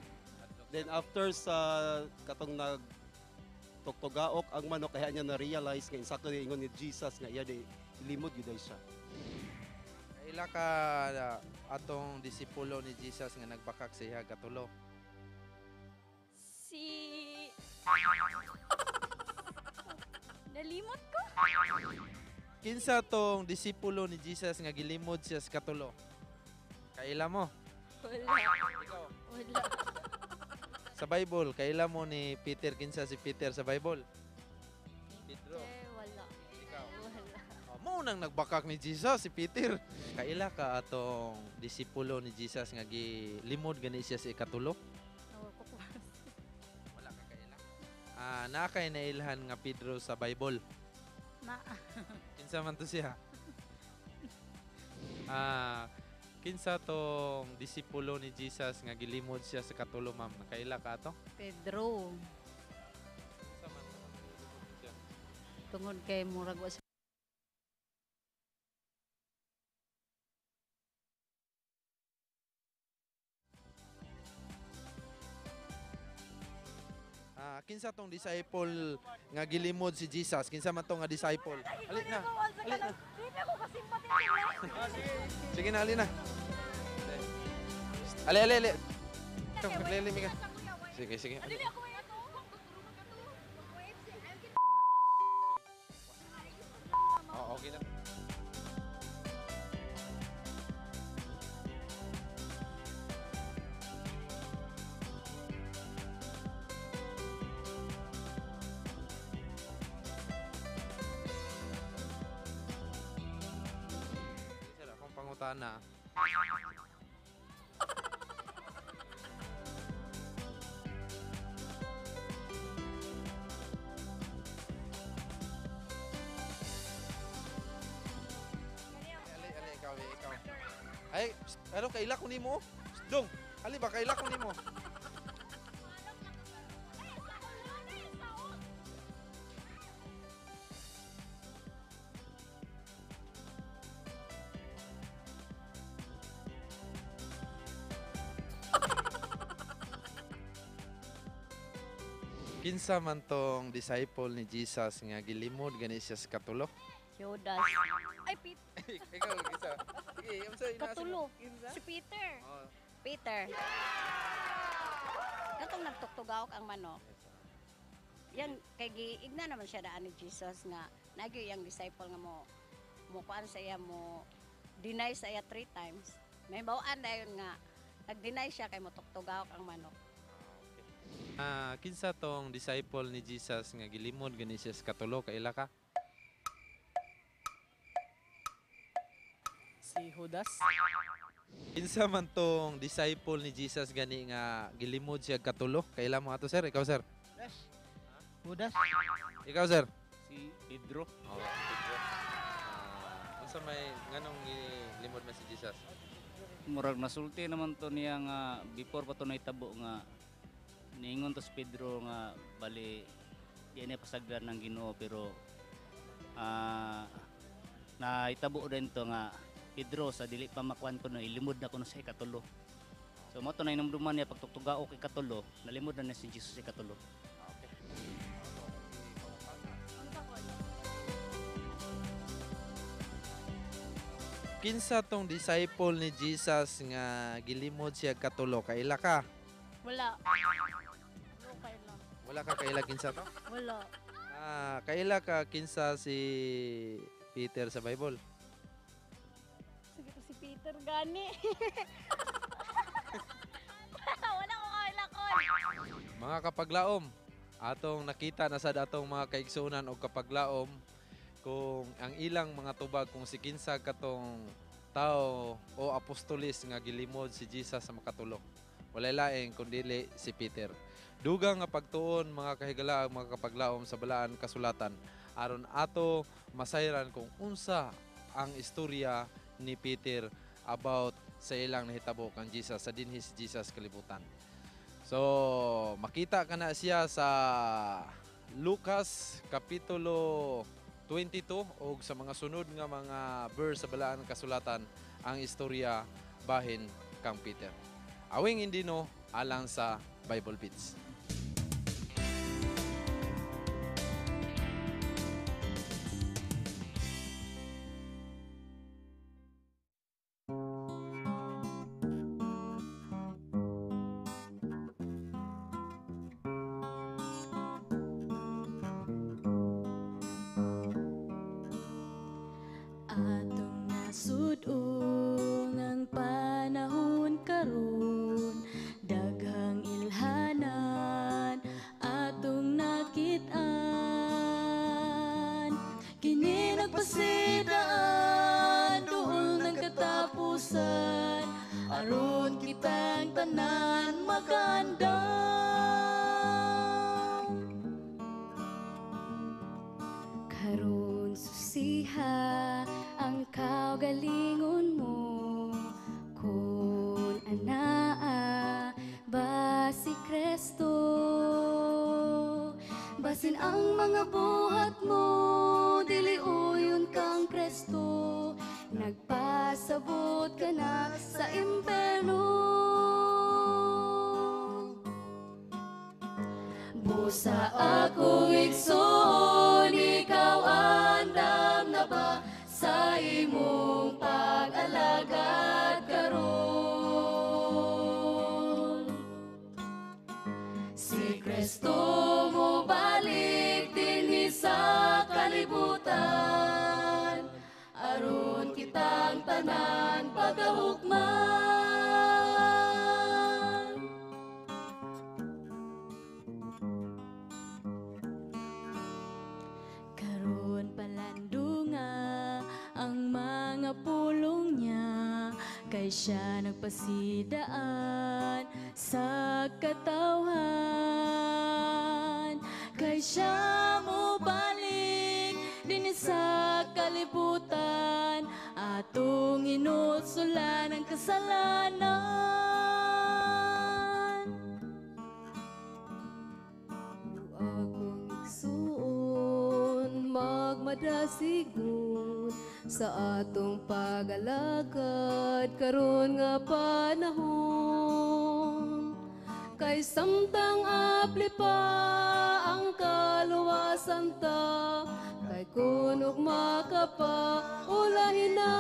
Then after sa katong nag tuktugaok ang manok kaya niya na-realize nga insakto niya ingon ni Jesus nga iya di limod gyud siya. Kaila ka atong disipulo ni Jesus nga nagbakak sa iya katulo? Si Nalimot ko. Kinsa tong disipulo ni Jesus nga gilimod siya sa katulo? Kaila mo? Wala. Ikaw? Wala. Sa Bible, kaila mo ni Peter? Kinsa si Peter sa Bible? Pedro. Wala. Ikaw? Wala. Oh, mo nang nagbakak ni Jesus si Peter. Kaila ka atong disipulo ni Jesus nga gilimod gani siya sa ikatulo? Wala ka kaila. Naa kay nailhan nga Pedro sa Bible? Na. Kinsa man to siya? Kinsa tong disipulo ni Jesus nga gilimod siya sa katulo, ma'am? Nakaila ka ato? Pedro. Kinsa man siya? Tungod kay murag wa Kinsa tong disciple nga gilimod si Jesus? Kinsa man tong nga disciple? Ali na. Ali na. Sige na, ali na. Ali, ali, ali. Ali, ali, Sige, sige. Oh, okay na. Pangutana. Ali, ali, ikaw, ikaw. Ay, ano, kaila ko nimo? Dong, ali ba, kaila ko nimo? Kinsa man tong disciple ni Jesus nga gilimod gani siya sa katulo? Judas. Ay, Peter. Ikaw, kinsa? Sige, unsa inaasi mo? Katulo. Si Peter. Oh. Peter. Katong nagtuktugaok ang manok. Yan, kay giigna naman siya daan ni Jesus nga nagyo iyang disciple nga mo kuan sa iya mo deny sa iya 3 times. May bawaan dayon nga nag-deny siya kay mo tuktugaok ang manok. Kinsa tong disciple ni Jesus nga gilimod gani siya sa katulo? Kaila ka? Si Judas. Kinsa man tong disciple ni Jesus gani nga gilimod siya katulo? Kaila mo ato, sir? Ikaw, sir? Judas. Judas. Ikaw, sir? Si Pedro. Oh, Pedro. Unsa may nganong gilimod man si Jesus? Murag nasulti naman to niya nga before pa to nahitabo nga Niingon to si Pedro nga bali di niya pasagdan ng Ginoo, pero naitabo din to nga Pedro sa dili pa makuan ko no, ilimod na kuno sa ikatulo. So mo to na inumduman niya pagtugtugao kay ikatulo, nalimod na niya si Jesus sa ikatulo. Kinsa tong disciple ni Jesus nga gilimod siya katulo? Kaila ka? Wala. No, kaila. Wala ka kaila kinsa to? Wala. Kaila ka kinsa si Peter sa Bible? Sige to si Peter gani. Wala ko kaila kon. Mga kapaglaom, atong nakita na sad atong mga kaigsuonan og kapaglaom kung ang ilang mga tubag kung si kinsa katong tao o apostolis nga gilimod si Jesus sa makatulo. Walay laing kundili si Peter. Dugang nga pagtuon mga kahigala, mga kapaglaom sa balaan kasulatan aron ato masayran kung unsa ang istorya ni Peter about sa ilang nahitabo kang Jesus sa dinhi si Jesus kalibutan. So makita kana siya sa Lucas kapitulo 22 og sa mga sunod nga mga verse sa balaan kasulatan ang istorya bahin kang Peter. Awing Indino alang sa Bible Beats. Atong nasud-ong ang panahon karon, daghang ilhanan atong nakit-an. Kini nagpasidaan duol ng katapusan, aron kitang tanan magandam. Karon susiha ang kaugalingon mo, kun anaa ba si Kristo? Basin ang mga buhat mo, dili uyon kang Kristo, nagpasabot ka na sa impyerno. Busa akong igsoon, ikaw andam na ba sa imong pag-alagad karon? Si Kristo mo balik dinhi sa kalibutan, aron kitang tanan pagahukman. Karon palandunga ang mga pulong niya, kay siya nagpasidaan sa katawhan. Kay siya mobalik dinhi sa kalibutan, atong inutsulan ang kasalanan. Akong igsuon, magmadasigon sa atong pag-alagad karon nga panahon. Kay samtang apli pa ang kaluwasan ta, kay kunog makapa ulahin na.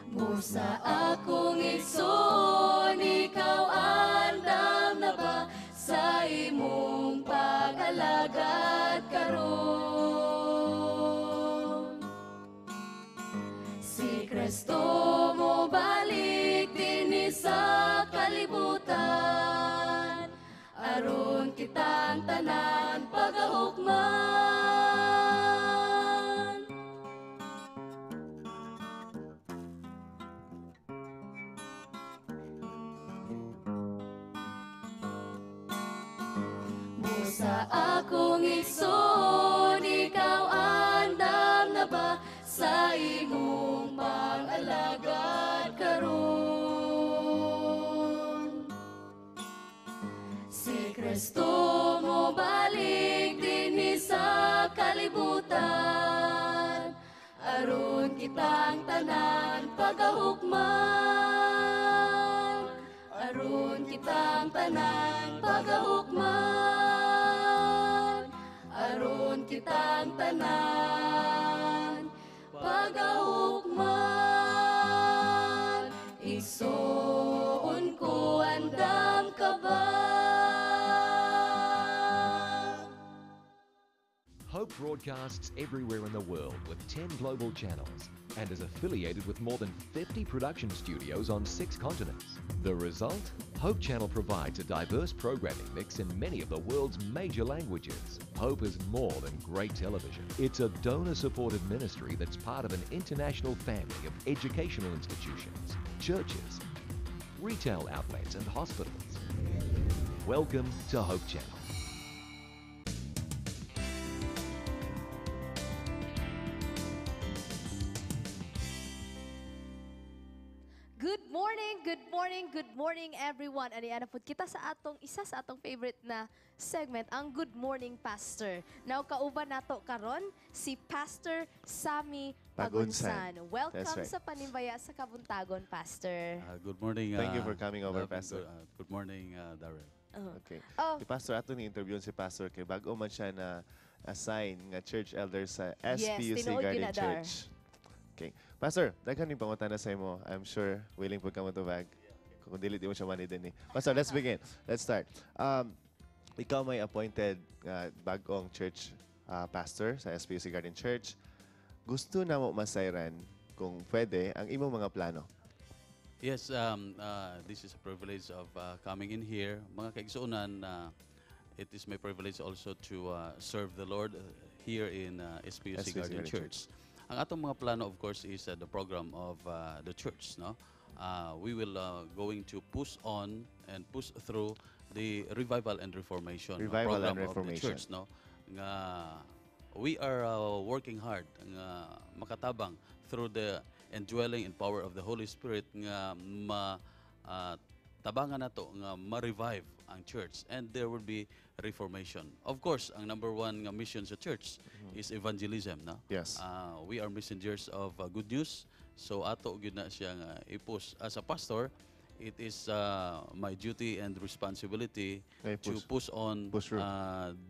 Busa akong igsoon, ikaw andam na ba sa imong pag-alagad karon? Si Kristo mo balik dinhi sa kalibutan, aron kitang tanan pagahukman. Busa akong igsoon, ikaw andam na ba sa imong pang-alagad karon? Presto mo balik dinhi sa kalibutan, aron kitang tanan pagahukman, aron kitang tanan pagahukman, aron kitang tanan pagahukman. Igsoon ko, andam ka ba? Hope broadcasts everywhere in the world with 10 global channels and is affiliated with more than 50 production studios on 6 continents. The result? Hope Channel provides a diverse programming mix in many of the world's major languages. Hope is more than great television. It's a donor-supported ministry that's part of an international family of educational institutions, churches, retail outlets and hospitals. Welcome to Hope Channel. Good morning, good morning, good morning, everyone. Ani ana pud kita sa atong isa sa atong favorite na segment, ang Good Morning Pastor. Now kauban nato karon si Pastor Sammy Pagunsan. Pagunsan. Welcome That's right. sa Panimbaya sa Kabuntagon, Pastor. Good morning. Thank you for coming over, Love, and Pastor. Good morning, Darrell. Okay. Oh. Si Pastor, ato ni interview si Pastor kay bago man siya na assign nga church elder sa Yes, SPUC tinuod Garden yun na, Dar. Church. Okay. Pastor, daghan ning pangutana sa imo. I'm sure willing pud ka mo tubag. Kung dili di mo siya mani din eh. Pastor, let's begin. Let's start. Ikaw may appointed bag-ong church pastor sa SPUC Garden Church. Gusto na mo masayran kung pwede ang imong mga plano. Yes, this is a privilege of coming in here. Mga kaigsuonan, it is my privilege also to serve the Lord here in SPUC SPUC Garden Garden Church. Ang atong mga plano, of course, is the program of the church. No, we will going to push on and push through the revival and reformation, no, Revival and program of the reformation. church. No, nga we are working hard nga makatabang through the indwelling and power of the Holy Spirit nga ma tabangan nato nga ma-revive ang church and there will be reformation. Of course, ang number one nga mission sa church is evangelism, no? Yes. We are messengers of good news. So ato gyud na siya nga i-push. As a pastor, it is my duty and responsibility Nga to i-push. push on Push through.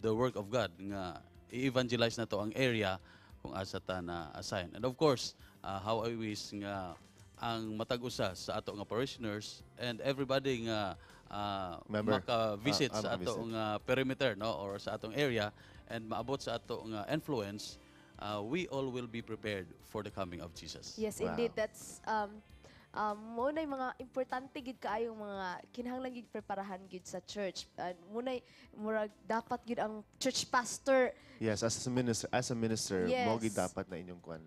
The work of God nga i-evangelize na to ang area kung asa ta na assign. And of course, how I wish nga ang matag usa sa ato nga parishioners and everybody nga Member. maka-visit sa ato maka-visit. nga perimeter, no, or sa atong area and maabot sa ato nga influence, we all will be prepared for the coming of Jesus. Yes, indeed. That's mo na'y mga importante gid kaayong mga kinahanglan gid preparahan gid sa church. Mo na'y murag dapat gid ang church pastor. Yes, as a minister, mo gid dapat na inyong kuan.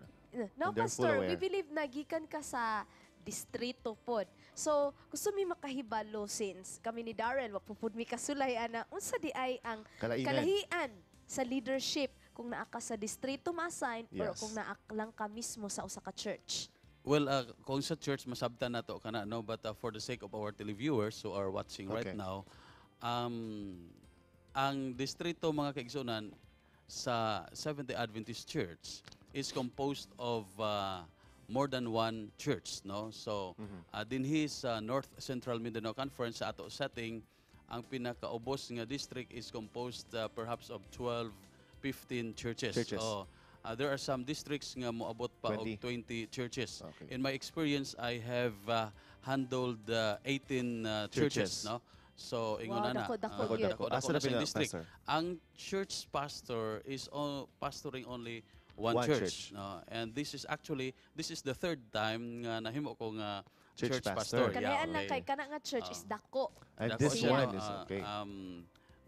Now, And they're full Pastor, we aware. believe na gikan ka sa distrito pod. So, gusto mi makahibalo since kami ni Darrell, wa pud mi kasulay ana, unsa di ay ang Kalainan. kalahian sa leadership kung naa ka sa distrito ma-assign or kung naa lang ka mismo sa usa ka church? Well, kung sa church masabtan na to kana, no, but for the sake of our televiewers who are watching right now, ang distrito, mga kaigsunan, sa Seventh-day Adventist Church is composed of more than one church, no? So, dinhi sa North Central Mindanao Conference sa ato setting, ang pinakaubos nga district is composed perhaps of 12, 15 churches. Churches. Oh, there are some districts nga moabot pa og 20. 20 churches. In my experience, I have handled 18 churches, Churches. no? So, ingon Wow, na na. dako, dako gyud. Dako, dako Asa na na sa district. pastor? Ang church pastor is pastoring only one One church, church. no? And this is actually, this is the third time nga nahimo ko nga Church church pastor. pastor. Yeah, Kanayan lang okay. kay kana nga church is dako. And Dako this siya, one no? is okay.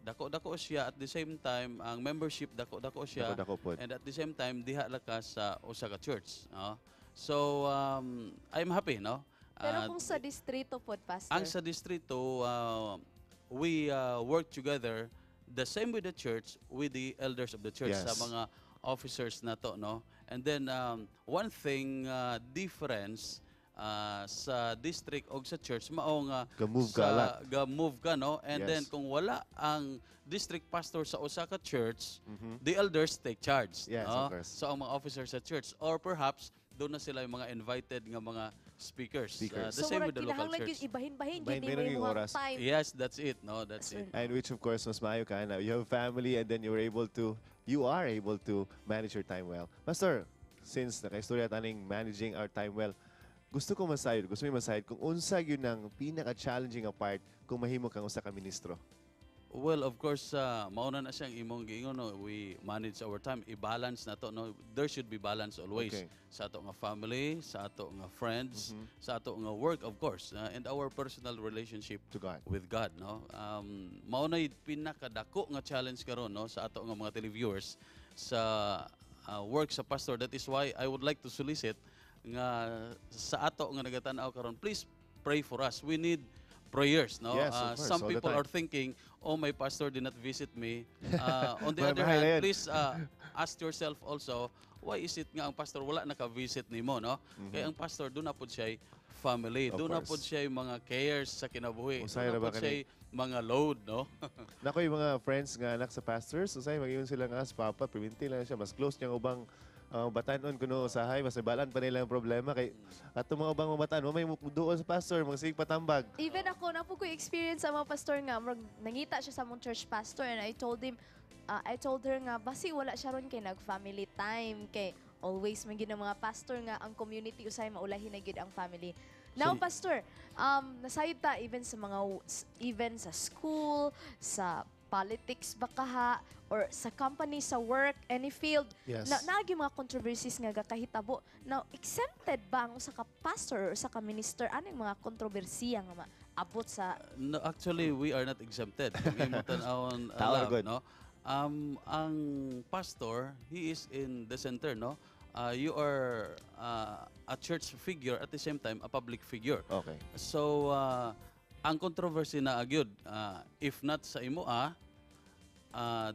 Dako-dako siya, at the same time ang membership dako-dako siya. Dako-dako pod. And at the same time diha la ka sa usa ka church, no? So I'm happy, no? Pero kung sa distrito pod, Pastor? Ang sa distrito, we work together the same with the church, with the elders of the church, sa mga officers na to, no? And then one thing difference Sa district o sa church mao nga Ga-move ka sa a lot. Ga-move ka, no, and then kung wala ang district pastor sa usa ka church, the elders take charge, Yes, no? of course. So ang mga officers sa church or perhaps doon na sila yung mga invited nga mga speakers. Speakers. The So, same murag with the local kinahanglan church. gyud ibahin-bahin gyud Bahin-bahin nimo ang imong oras. time. Yes, that's it, no, that's it. And which, of course, mas maayo ka na. You have family and then you are able to manage your time well. Pastor, since nakaistorya taning managing our time well, gusto ko masayod, gusto mo masayod kung unsa gyud ang pinaka-challenging nga part kung mahimo kang usa ka ministro. Well, of course, mauna na siyang imong giingon, no, we manage our time, i-balance na to, no. There should be balance always sa ato nga family, sa ato nga friends, sa ato nga work, of course, and our personal relationship to God. With God, no. Mao na pinakadako nga challenge karon, no, sa ato nga mga televiewers sa work sa pastor. That is why I would like to solicit nga sa ato nga nagatan-aw karon, please pray for us. We need prayers, no? Yes, of course, Some all the people time. are thinking, "Oh, my pastor did not visit me." On the other Mahay na hand, yun. please ask yourself also, why is it nga ang pastor wala naka-visit nimo, no? Kaya ang pastor doon na pod siya family, Of doon na course. pod siya mga cares sa kinabuhi, Usahay doon ra na ba pod siya mga load, no? Nako yung mga friends nga anak sa pastors, usay mag-ingon sila nga sa papa, perminti lang siya, mas close niya ang ubang batanon kuno usahay, mas nabalan pa nila ang problema kay ato mga ubang mga batan, may duol sa pastor, magsige patambag. Even ako, na po ko experience sa mga pastor nga, murag nangita siya sa among church pastor and I told him, I told her nga, basi wala siya ron kay nag-family time, kay always man gyud ang mga pastor nga ang community usay maulahin na gyud ang family. Now, pastor, nasayod ta even sa mga even sa school, sa politics ba kaha or sa company, sa work, any field, na naagi mga controversies nga gakahitabo. Now, exempted ba ang usa ka pastor or usa ka minister aning mga kontrobersiya nga maabot sa No, actually, we are not exempted. Kung imo tan-awon, Tao love, good. no? Ang pastor, he is in the center, no? You are a church figure at the same time a public figure. So, ang controversy na agyud, if not sa imo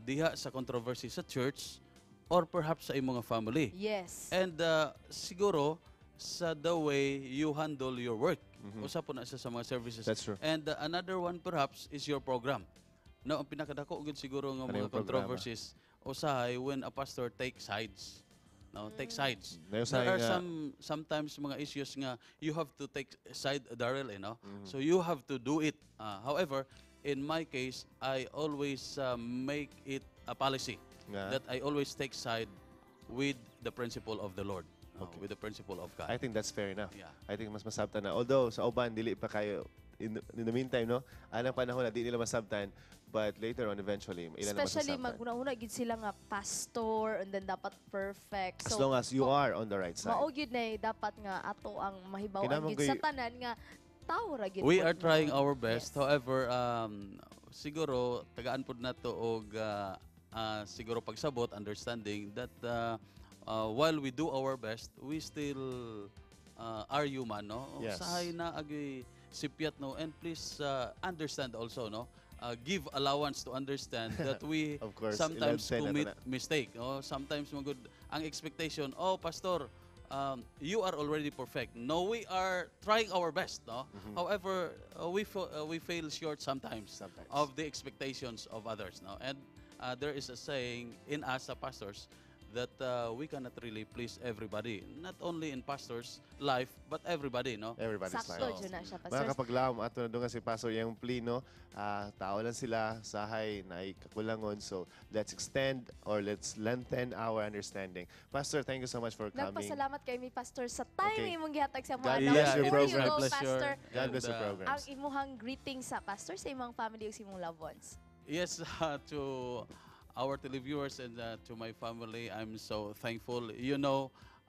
diha sa controversy sa church or perhaps sa imong family. And siguro sa the way you handle your work. Usa po na siya sa mga services. That's true. And another one perhaps is your program. No, ang pinakadako gyud siguro nga Ano mga yung programa? controversies usahay when a pastor takes sides. No, take sides. Na There usahay are sometimes mga issues nga you have to take side, Daryl, eh, no? So you have to do it. However, in my case, I always make it a policy that I always take side with the principle of the Lord, no, with the principle of God. I think that's fair enough. I think mas masabtan na. Although sa uban dili pa kayo in the meantime, no, anang panahon na di nila masabtan, but later on eventually ila na Especially masasabtan. maghuna-huna gid sila nga pastor and then dapat perfect. As long as you are on the right side. Mao gyud na eh, dapat nga ato ang mahibaw-an Kinahanglan gyud sa tanan nga tao ra gyud We pod are trying nga. our best. However, siguro tagaan pod nato og siguro pagsabot, understanding that while we do our best, we still are human, no? Usahay na agi sipyat, no, and please understand also, no? Give allowance to understand that we Of course, sometimes ilan-ten na commit to na. mistake. No? Sometimes magud ang expectation, "Oh, pastor, you are already perfect." No, we are trying our best, no? However, we fail short sometimes of the expectations of others, no? And there is a saying in us, pastors, that we cannot really please everybody. Not only in pastors' life, but everybody, no? Everybody's Sakto life. jud na siya, Mga Pastor. kapaglaom, ato na nga si Pastor Yang Plino, tao lang sila, sahay, na kakulangon. So, let's extend or let's lengthen our understanding. Pastor, thank you so much for coming. Nagpasalamat kay mi, Pastor, sa time imong gihatag sa God mga bless your Before you program. go, Pleasure. Pastor, God bless your programs. ang imuhang greeting sa pastor sa imong family ug sa imong loved ones. Yes, to our televiewers and to my family, I'm so thankful.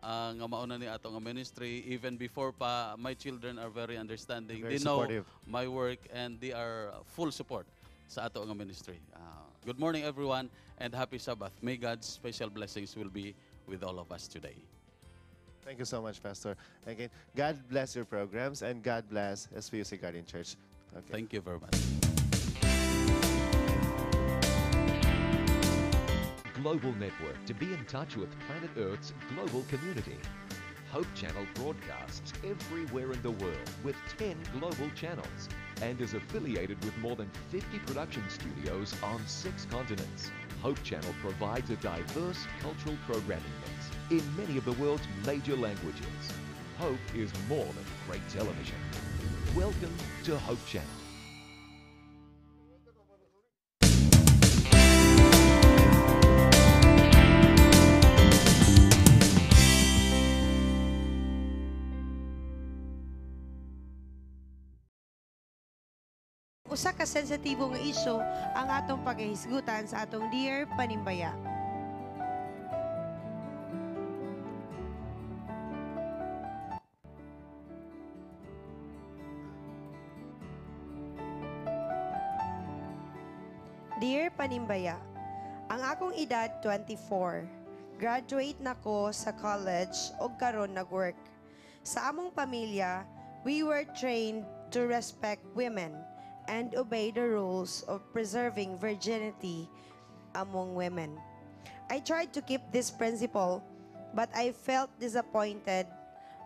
Nga mauna ni ato nga ministry, even before pa, my children are very understanding. Very They know supportive. My work and they are full support sa ato nga ministry. Good morning, everyone, and happy Sabbath. May God's special blessings will be with all of us today. Thank you so much, Pastor. Again, God bless your programs and God bless SPUC Guardian Church. Okay. Thank you very much. Global network to be in touch with planet Earth's global community. Hope Channel broadcasts everywhere in the world with 10 global channels and is affiliated with more than 50 production studios on 6 continents. Hope Channel provides a diverse cultural programming mix in many of the world's major languages. Hope is more than great television. Welcome to Hope Channel. Usa ka sensitibo nga isyu ang atong paghihisgutan sa atong Dear Panimbaya. Dear Panimbaya, ang akong edad 24. Graduate na ko sa college og karon nag-work. Sa among pamilya, we were trained to respect women and obey the rules of preserving virginity among women. I tried to keep this principle, but I felt disappointed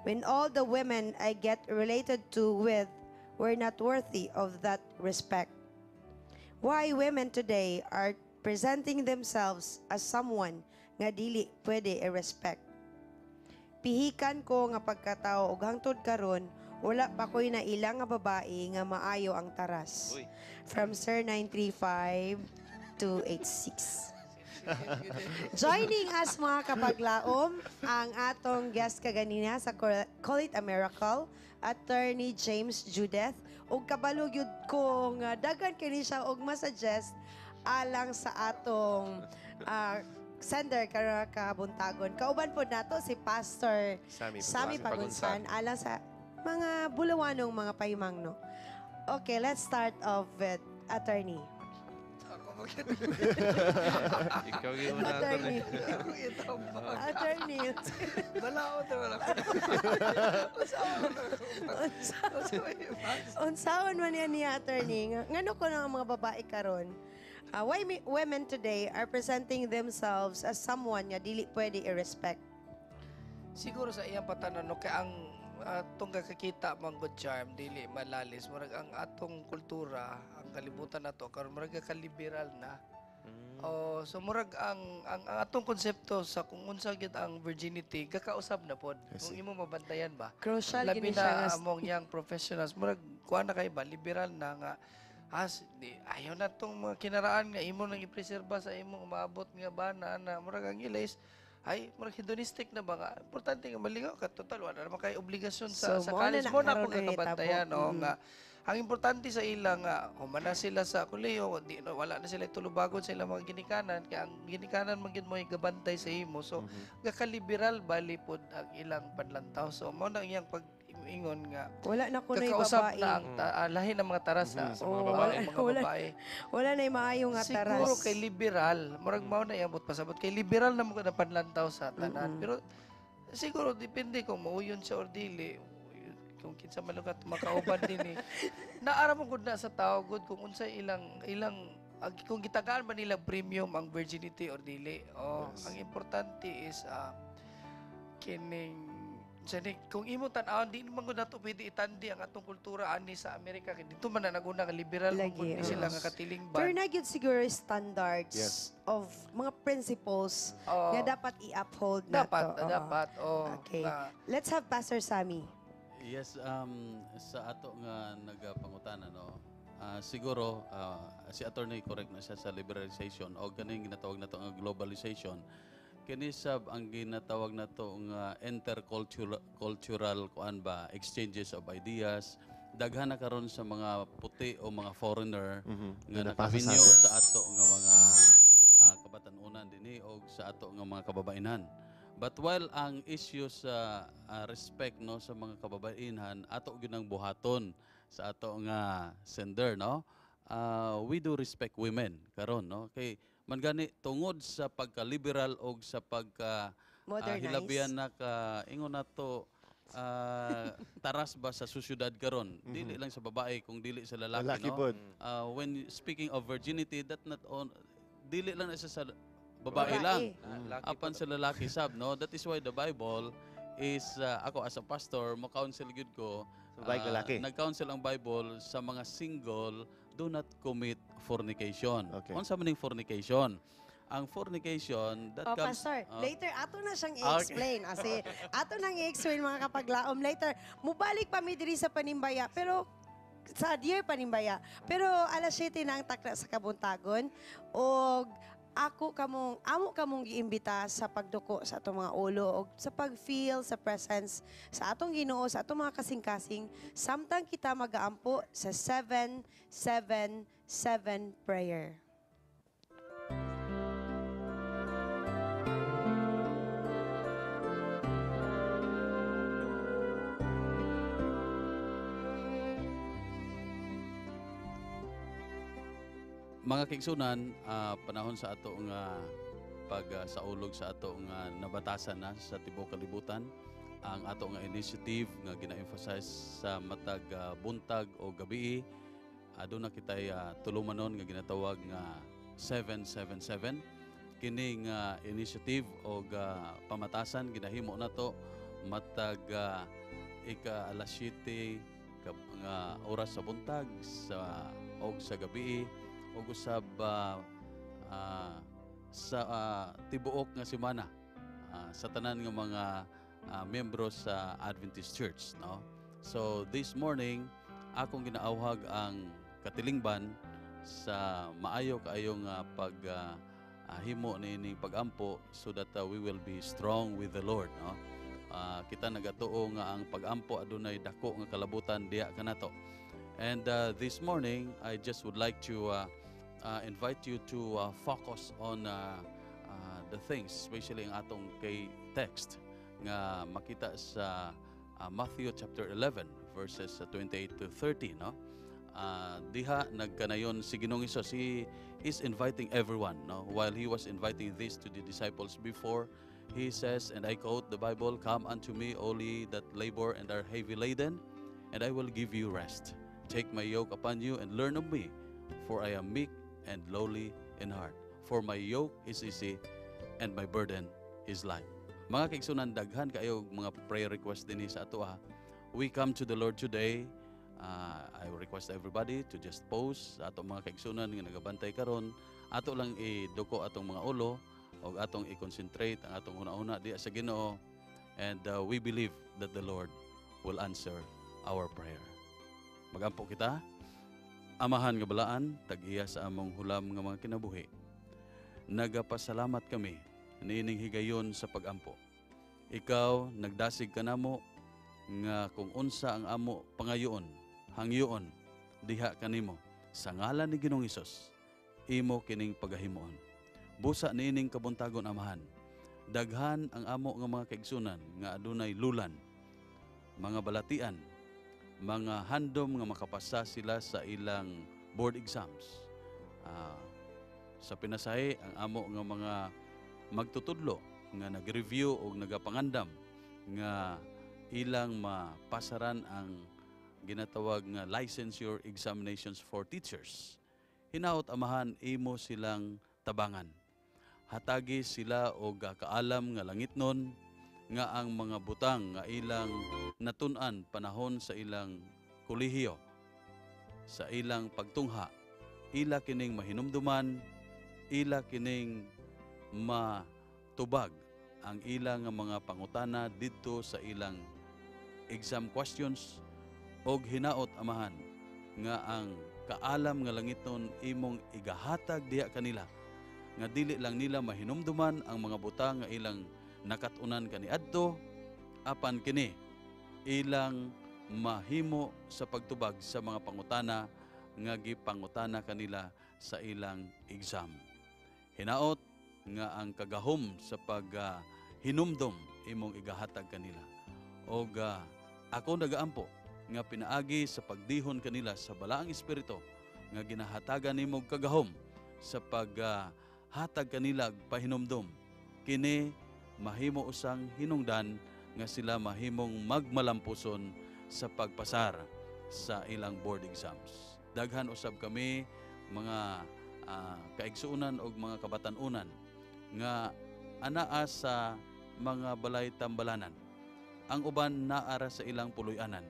when all the women I get related to with were not worthy of that respect. Why women today are presenting themselves as someone nga dili pwede i-respect. Pihikan ko nga pagkatao og hangtod karon wala pa ko'y naila nga babae nga maayo ang taras. Uy. From Sir 935-286. Joining us mga kapaglaom, ang atong guest kaganina sa Call It a Miracle, Attorney James Judith. Ug kabalo gyud ko nga daghan kini siya og masuggest alang sa atong sender karon kabuntagon. Kauban pod nato si Pastor Sammy Sammy Pagunsan alang sa mga bulawanong mga paimang, no. Okay, let's start off with Attorney. Ikaw yung una, Attorney. Attorney. Attorney. Balaod naman ako. Unsaon man yan niya, Attorney? Ngano ko ang mga babae karon? Why women today are presenting themselves as someone nga dili pwede i-respect? Siguro sa iyang patanan, no, kay ang atong kakakita man good charm dili malalis, murag ang atong kultura, ang kalibutan nato karon murag kaliberal na. Oh, so murag ang atong konsepto sa kung unsa gyud ang virginity kakausab na pod. I Kung see. imo mabantayan ba. Crucial Labi gini siya na nga among young professionals murag kuan na kay ba liberal na nga as di ayaw na tong mga kinaraan nga imo nang ipreserba sa imong umaabot nga bana na murag ang ila is ay murag hedonistic na ba nga importante nga malingaw ka, total wala naman kay obligasyon sa So, sa mao na college na mo na karon po ang hitabo. kakabantayan, no, nga ang importante sa ila nga human na sila sa kolehiyo, di no, wala na sila tulubagon sa ilang mga ginikanan kay ang ginikanan man gyud mo gabantay sa imo, so gakaliberal bali pod ang ilang panlantaw, so mao na iyang pag ingon nga wala na kuno'y kakausap babae. na ang lahi ng mga taras Sa mga Oo, babae. mga wala, babae. Wala na maayo nga taras. Siguro kay liberal, murag mao na iyang pasabot kay liberal na mo na panlantaw sa tanan. Pero siguro depende kung mauyon siya or dili. Kung kinsa man lang makauban din eh. Naara mo gud na sa tao gud kung unsay ilang ilang kung gitagaan ba nila premium ang virginity or dili. Oh, Yes. ang importante is kining Sani, kung imo tan-awon di man gud nato pwede itandi ang atong kultura ani sa Amerika kay dito man na naguna ka liberal man Lagi, gud ni oo. sila nga katilingban. Pero na gyud siguro standards Yes. of mga principles Oo. nga dapat i-uphold nato. Dapat, Oo. dapat. Oh, Okay. nga. Let's have Pastor Sammy. Yes, sa ato nga nagapangutana, no. Siguro si attorney correct na siya sa liberalization o ganing ginatawag nato nga globalization. Kini sab ang ginatawag nato nga intercultural cultural kuan ba, exchanges of ideas. Daghan na karon sa mga puti o mga foreigner nga Nga napasa sa nakaminyo ato. sa ato nga mga kabatan-unan dinhi og sa ato nga mga kababayenhan. But while ang issue sa respect, no, sa mga kababayenhan ato gyud ang buhaton sa ato nga sender, no. We do respect women karon, no, kay man gani tungod sa pagka-liberal og sa pagka Modernize. hilabihan na ka ingon nato taras ba sa sosyudad karon, dili lang sa babae kung dili sa lalaki, Lalaki no. pod. When speaking of virginity, that not on dili lang na siya sa babae Babae. lang. Lalaki Apan po. sa lalaki sab, no. That is why the Bible is ako as a pastor, mo counsel gyud ko. Sa babae, lalaki. Nag-counsel ang Bible sa mga single, do not commit fornication. Unsa man ning fornication? Ang fornication that Oh, comes Pastor, Oh. later ato na siyang Okay. i-explain. Asi, ato nang i-explain, mga kapaglaom, later. Mubalik pa mi diri sa Panimbaya, pero sa Dear Panimbaya. Pero alas 7 na ang takna sa kabuntagon. Og ako kamong, amo kamong giimbita sa pagduko sa atong mga ulo og sa pag-feel sa presence sa atong Ginoo, sa atong mga kasing-kasing, samtang kita magaampo sa 777 prayer. Mga kaigsunan, panahon sa ato nga pag saulog sa ato nga nabatasan na sa tibuok kalibutan ang ato nga initiative nga gina-emphasize sa matag buntag o gabi, aduna kitay tulumanon nga ginatawag nga 777. Kini nga initiative o pamatasan ginahimo nato matag ika alas 7 nga oras sa buntag sa og sa gabi og usab sa tibuok nga semana sa tanan nga mga miyembro sa Adventist Church, no? So this morning akong ginaawhag ang katilingban sa maayo kaayong pag himo niining pagampo so that we will be strong with the Lord, no? Kita nagatuo nga ang pagampo adunay dako nga kalabutan diha kanato. And this morning I just would like to invite you to focus on the things, especially ang atong kay text nga makita sa Matthew chapter 11 verses 28 to 30, no? Diha nagkanayon si Ginoong Hesus. He is inviting everyone, no? While he was inviting this to the disciples before, he says, and I quote the Bible, "Come unto me, all ye that labor and are heavy laden, and I will give you rest. Take my yoke upon you and learn of me, for I am meek and lowly in heart. For my yoke is easy and my burden is light." Mga kaigsunan, daghan kayo mga prayer request dinhi sa ato, ha. We come to the Lord today. I request everybody to just pause sa atong mga kaigsunan nga nagabantay karon. Ato lang iduko atong mga ulo og atong i-concentrate ang atong una-una diha sa Ginoo, and we believe that the Lord will answer our prayer. Magampo kita. Amahan nga balaan, tag-iya sa among hulam nga mga kinabuhi. Nagapasalamat kami niining higayon sa pagampo. Ikaw nagdasig kanamo nga kung unsa ang amo pangayoon, hangyoon diha kanimo sa ngalan ni Ginoong Hesus, imo kining pagahimuon. Busa niining kabuntagon, Amahan, daghan ang amo nga mga kaigsunan nga adunay lulan, mga balatian, mga handom nga makapasa sila sa ilang board exams. Sa pinasahi ang amo nga mga magtutudlo nga nag-review o nagapangandam nga ilang mapasaran ang ginatawag nga licensure examinations for teachers. Hinaot, Amahan, imo silang tabangan. Hatagi sila og kaalam nga langitnon nga ang mga butang nga ilang natun-an panahon sa ilang kolehiyo, sa ilang pagtungha, ila kining mahinumduman, ila kining matubag ang ilang nga mga pangutana didto sa ilang exam questions. Og hinaot, Amahan, nga ang kaalam nga langiton imong igahatag diha kanila, nga dili lang nila mahinumduman ang mga butang nga ilang nakat-unan kaniadto, apan kini ilang mahimo sa pagtubag sa mga pangutana nga gipangutana kanila sa ilang exam. Hinaot nga ang kagahom sa pag hinumdom imong igahatag kanila. Og ako nagaampo nga pinaagi sa pagdihon kanila sa Balaang Espiritu nga ginahatagan nimo kagahom sa paghatag kanila pahinumdom, kini mahimo usang hinungdan nga sila mahimong magmalampuson sa pagpasar sa ilang board exams. Daghan usab kami mga kaigsuonan og mga kabatan-unan nga anaa sa mga balay tambalanan. Ang uban naara sa ilang puloy-anan.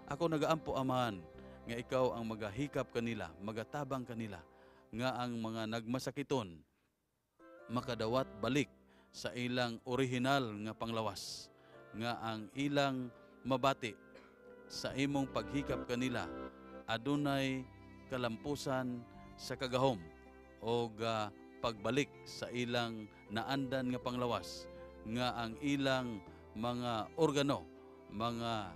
Ako nagaampo, Amahan, nga ikaw ang magahikap kanila, magatabang kanila, nga ang mga nagmasakiton makadawat balik sa ilang orihinal nga panglawas, nga ang ilang mabati sa imong paghikap kanila adunay kalampusan sa kagahom o pagbalik sa ilang naandan nga panglawas, nga ang ilang mga organo, mga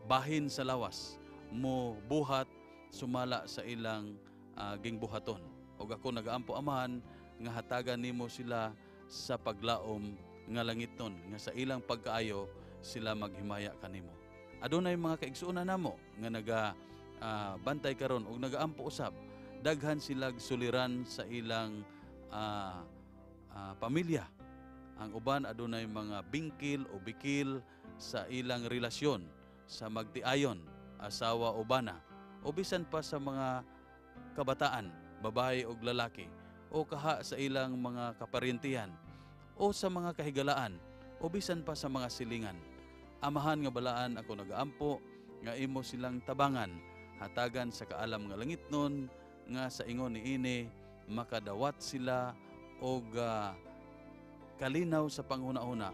bahin sa lawas mo buhat sumala sa ilang gingbuhaton. Og ako nagaampo, Amahan, nga hatagan nimo sila sa paglaom nga langitnon, nga sa ilang pagkaayo sila maghimaya kanimo. Adunay mga kaigsuonan namo nga naga bantay karon og nagaampo usab, daghan silag suliran sa ilang pamilya. Ang uban adunay mga bingkil o bikil sa ilang relasyon sa magtiayon, asawa o bana, o bisan pa sa mga kabataan, babae o lalaki, o kaha sa ilang mga kaparintihan, o sa mga kahigalaan, o bisan pa sa mga silingan. Amahan nga balaan, ako nagaampo nga imo silang tabangan, hatagan sa kaalam nga langitnon, nga sa ingon niini makadawat sila og kalinaw sa panghuna-huna,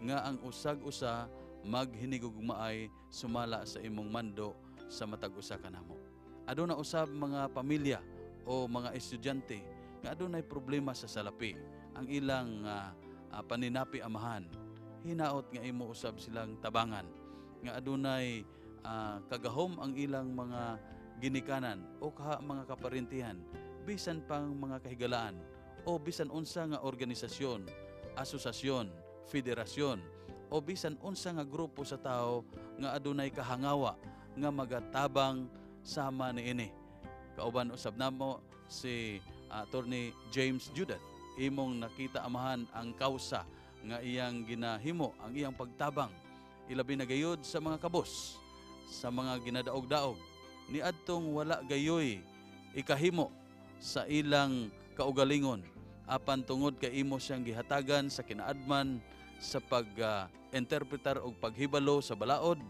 nga ang usag-usa maghinigugmaay sumala sa imong mando sa matag usa kanamo. Aduna usab mga pamilya o mga estudyante nga adunay problema sa salapi, ang ilang paninapi, Amahan. Hinaot nga imo usab silang tabangan, nga adunay kagahom ang ilang mga ginikanan o kaha mga kaparintihan, bisan pang mga kahigalaan o bisan unsa nga organisasyon, asosasyon, federasyon, o bisan unsa nga grupo sa tao nga adunay kahangawa nga magatabang sama niini. Kauban usab namo si Attorney James Judith. Imong nakita, Amahan, ang kausa nga iyang ginahimo, ang iyang pagtabang, ilabi na gayud sa mga kabos, sa mga ginadaog-daog niadtong wala gayoy ikahimo sa ilang kaugalingon, apan tungod kay imo siyang gihatagan sa kinaadman sa pag-interpretar og paghibalo sa balaod,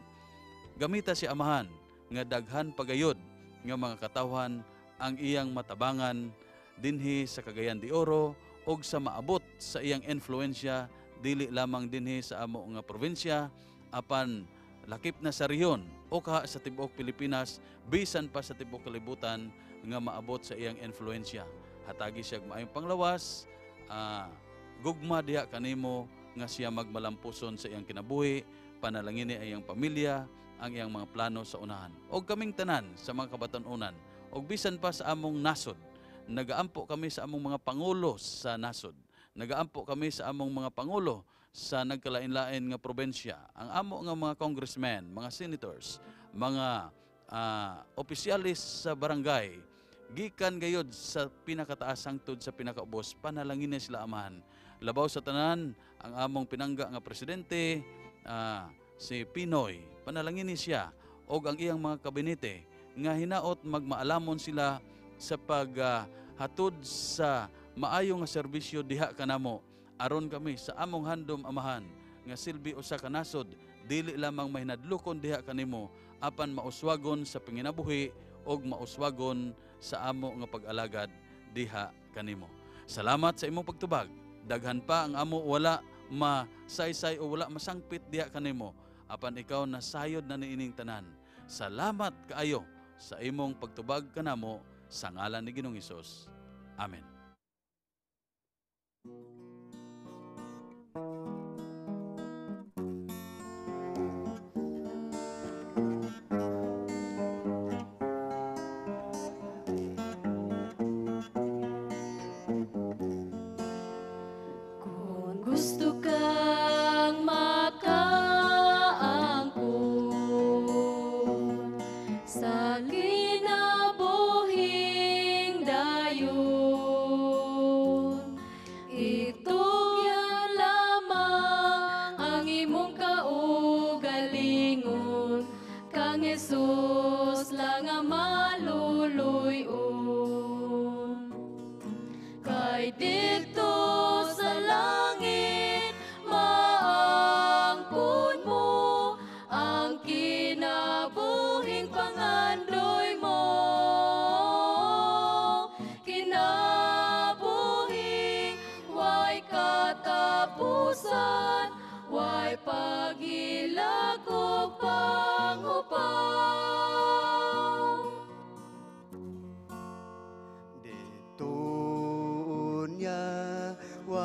gamita si Amahan nga daghan pagayod nga mga katawhan ang iyang matabangan dinhi sa Cagayan de Oro og sa maabot sa iyang influensya dili lamang dinhi sa amo nga probinsya, apan lakip na sa rehiyon o kaha sa tibuok Pilipinas, bisan pa sa tibuok kalibutan nga maabot sa iyang influensya. Hatagi siya maayong panglawas, gugma diha kanimo nga siya magmalampuson sa iyang kinabuhi, panalangini ang iyang pamilya, ang iyang mga plano sa unahan. Og kaming tanan sa mga kabatan-unan, og bisan pa sa among nasod, nagaampo kami sa among mga pangulo sa nasod, nagaampo kami sa among mga pangulo sa nagkalain-lain nga probensya, ang amo nga mga congressmen, mga senators, mga opisyalis sa barangay, gikan gayod sa pinakataas hangtod sa pinakaubos, panalangin sila, Amahan. Labaw sa tanan, ang among pinangga nga presidente, si Pinoy, panalangin siya og ang iyang mga kabinete nga hinaot magmaalamon sila sa paghatod sa maayo nga serbisyo diha kanamo. Aron kami sa among handom, Amahan, nga silbi usa ka nasod, dili lamang mahinadlokon diha kanimo, apan mauswagon sa panginabuhi og mauswagon sa amo nga pag-alagad diha kanimo. Salamat sa imong pagtubag. Daghan pa ang amo wala masaysay o wala masangpit diha kanimo, apan ikaw nasayod na niining tanan. Salamat kaayo sa imong pagtubag kanamo sa ngalan ni Ginoong Hesus. Amen. Kung gusto kang makaangkon sa kinabuhing dayon,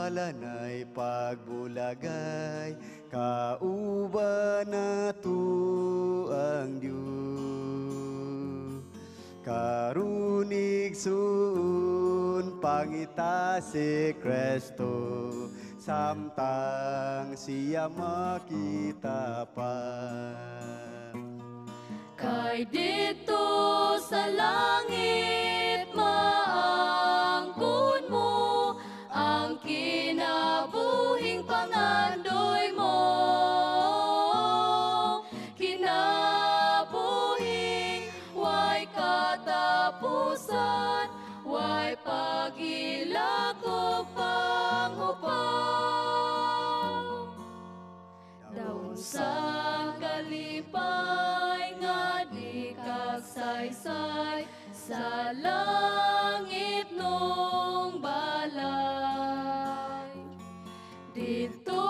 Wala na'y pagbulagay, kauban nato ang Dios. Karon igsoon, pangita si Kristo, samtang siya makita pa. Kay dito sa langit maangkon mo ang kinabuhing pangandoy mo. Kinabuhing way katapusan, way paghilak ug panghupaw. Daw sa kalipay nga di kagsaysay sa langit nung balay. Dito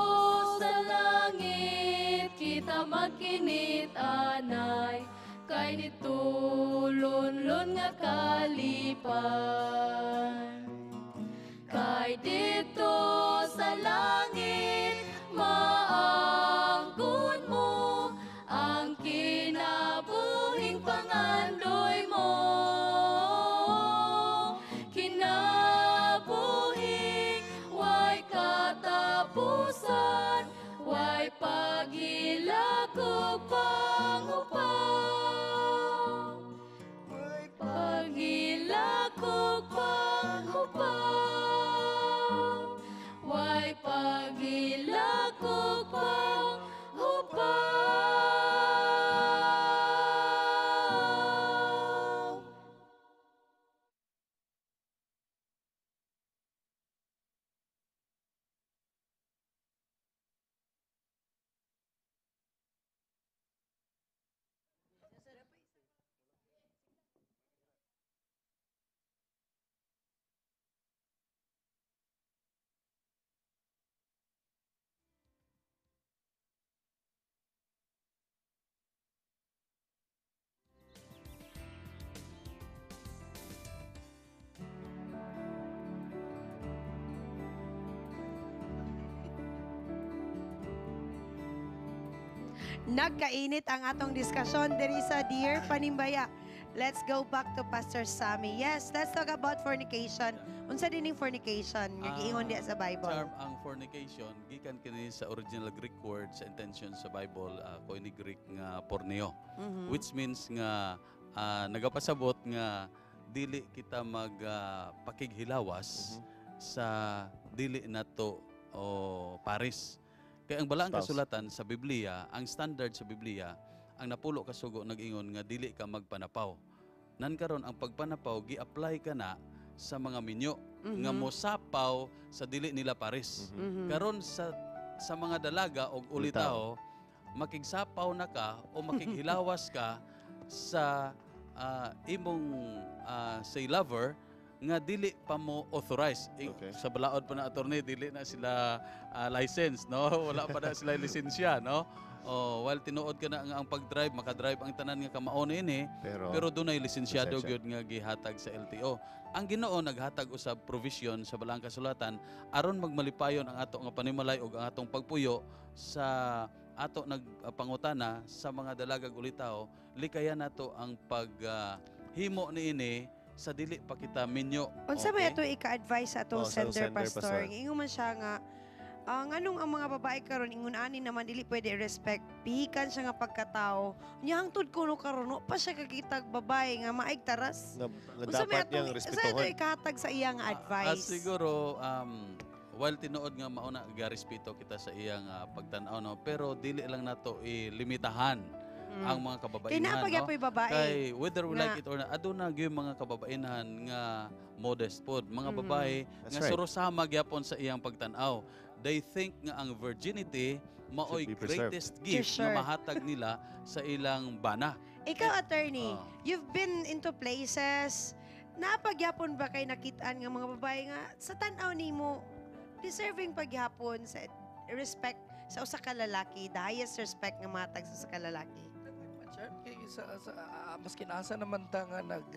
sa langit kita magkinit anay, kay nitulon-lon nga kalipay. Kay dito sa langit maangkon mo ang kinabuhing pangandoy mo. Kinabuhing way katapusan, way paghilak ug panghupaw. Paghilak ug panghupaw, way paghilak ug panghupaw. Nagkainit ang atong diskusyon diri sa Dear Panimbaya. Let's go back to Pastor Sammy. Yes, let's talk about fornication. Unsa dining fornication nga giingon diya sa Bible? Charm, ang fornication gikan kini sa original Greek word sa intention sa Bible, Koine Greek nga porneo, which means nga nagapasabot nga dili kita mag pakighilawas sa dili nato o paris. Kay ang balaang Spouse. Kasulatan sa Biblia, ang standard sa Biblia, ang napulo ka sugo nag-ingon nga dili ka magpanapaw. Nan karon ang pagpanapaw gi-apply ka na sa mga minyo nga mosapaw sa dili nila paris. Karon sa mga dalaga og ulitaw, makigsapaw na ka o makighilawas ka sa imong say lover nga dili pa mo authorize. Sa balaod pa na, attorney, dili na sila license, no? Wala pa na sila lisensya, no? Oh, while tinuod ka na nga ang pag-drive, makadrive ang tanan nga kamao niini, Pero, pero dunay lisensyado lisensya. gyud nga gihatag sa LTO. Ang Ginoo naghatag usab provision sa balaang kasulatan aron magmalipayon ang ato nga panimalay ug ang atong pagpuyo sa ato nagpangutana sa mga dalagag ulitaw, likayan nato ang pag himo niini sa dili pa kita minyo. Unsa may Okay? ato ika-advise sa atong Oh, sa atong sender, sender, pastor? pastor. Ingon man siya nga nganong ang mga babae karon ingon ani naman dili pwede i-respect, pihikan siya nga pagkatao. Nya hangtod kuno karon wa pa siya kakitag babae nga maig taras. Nga, nga Unsa may dapat niyang atong unsa ato respetuhon. ikahatag sa iya nga advice? Siguro while tinuod nga mauna garespeto kita sa iyang pagtan-aw, no, pero dili lang nato ilimitahan ang mga Kay kababainhan, naa no? pa gyapoy babae. Kay whether we like nga it or not, aduna gyud mga kababainhan nga modest pod, mga babae That's nga right. surosama gyapon sa iyang pagtan-aw. They think nga ang virginity maoy Should be preserved. greatest gift nga Sure. mahatag nila sa ilang bana. Ikaw, attorney, you've been into places, napagyapon ba kay nakitaan nga mga babae nga sa tan-aw nimo deserving pagyapon sa respect sa usa ka lalaki, the highest respect nga matag sa usa ka lalaki? Sir, kay Sa maskin asa naman ta nga nag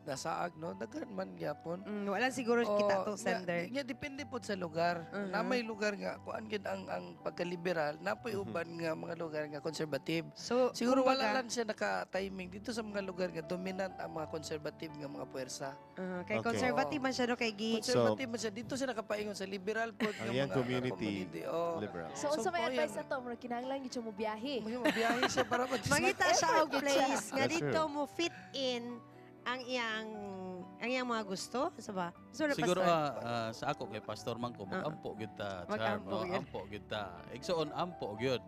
nasaag, no, daghan man gyapon. Wala siguro kita Oo, tong sender. Nga depende pod sa lugar. Na may lugar nga kuan gid ang pagka-liberal, napoy uban nga mga lugar nga conservative. So, siguro wala kumbaga- lang siya naka-timing dito sa mga lugar nga dominant ang mga conservative nga mga puwersa. Kay conservative man siya, no, kay gi Conservative man siya dito, siya nakapaingon sa liberal pod Ang nga iyang mga community, Oh. liberal. So, unsa may po, advice na to? Murag kinahanglan gyud siya mo biyahe. Mo biyahe siya para Mangita siya og Effort gyud siya. place nga That's dito true. mo fit in ang iyang mga gusto, sa ba? So, na, Siguro Pastor? Sa ako kay pastor man ko, magampo gyud ta, Charm, Mag-ampo no? gyud. Ampo gyud ta. Igsoon, ampo gyud.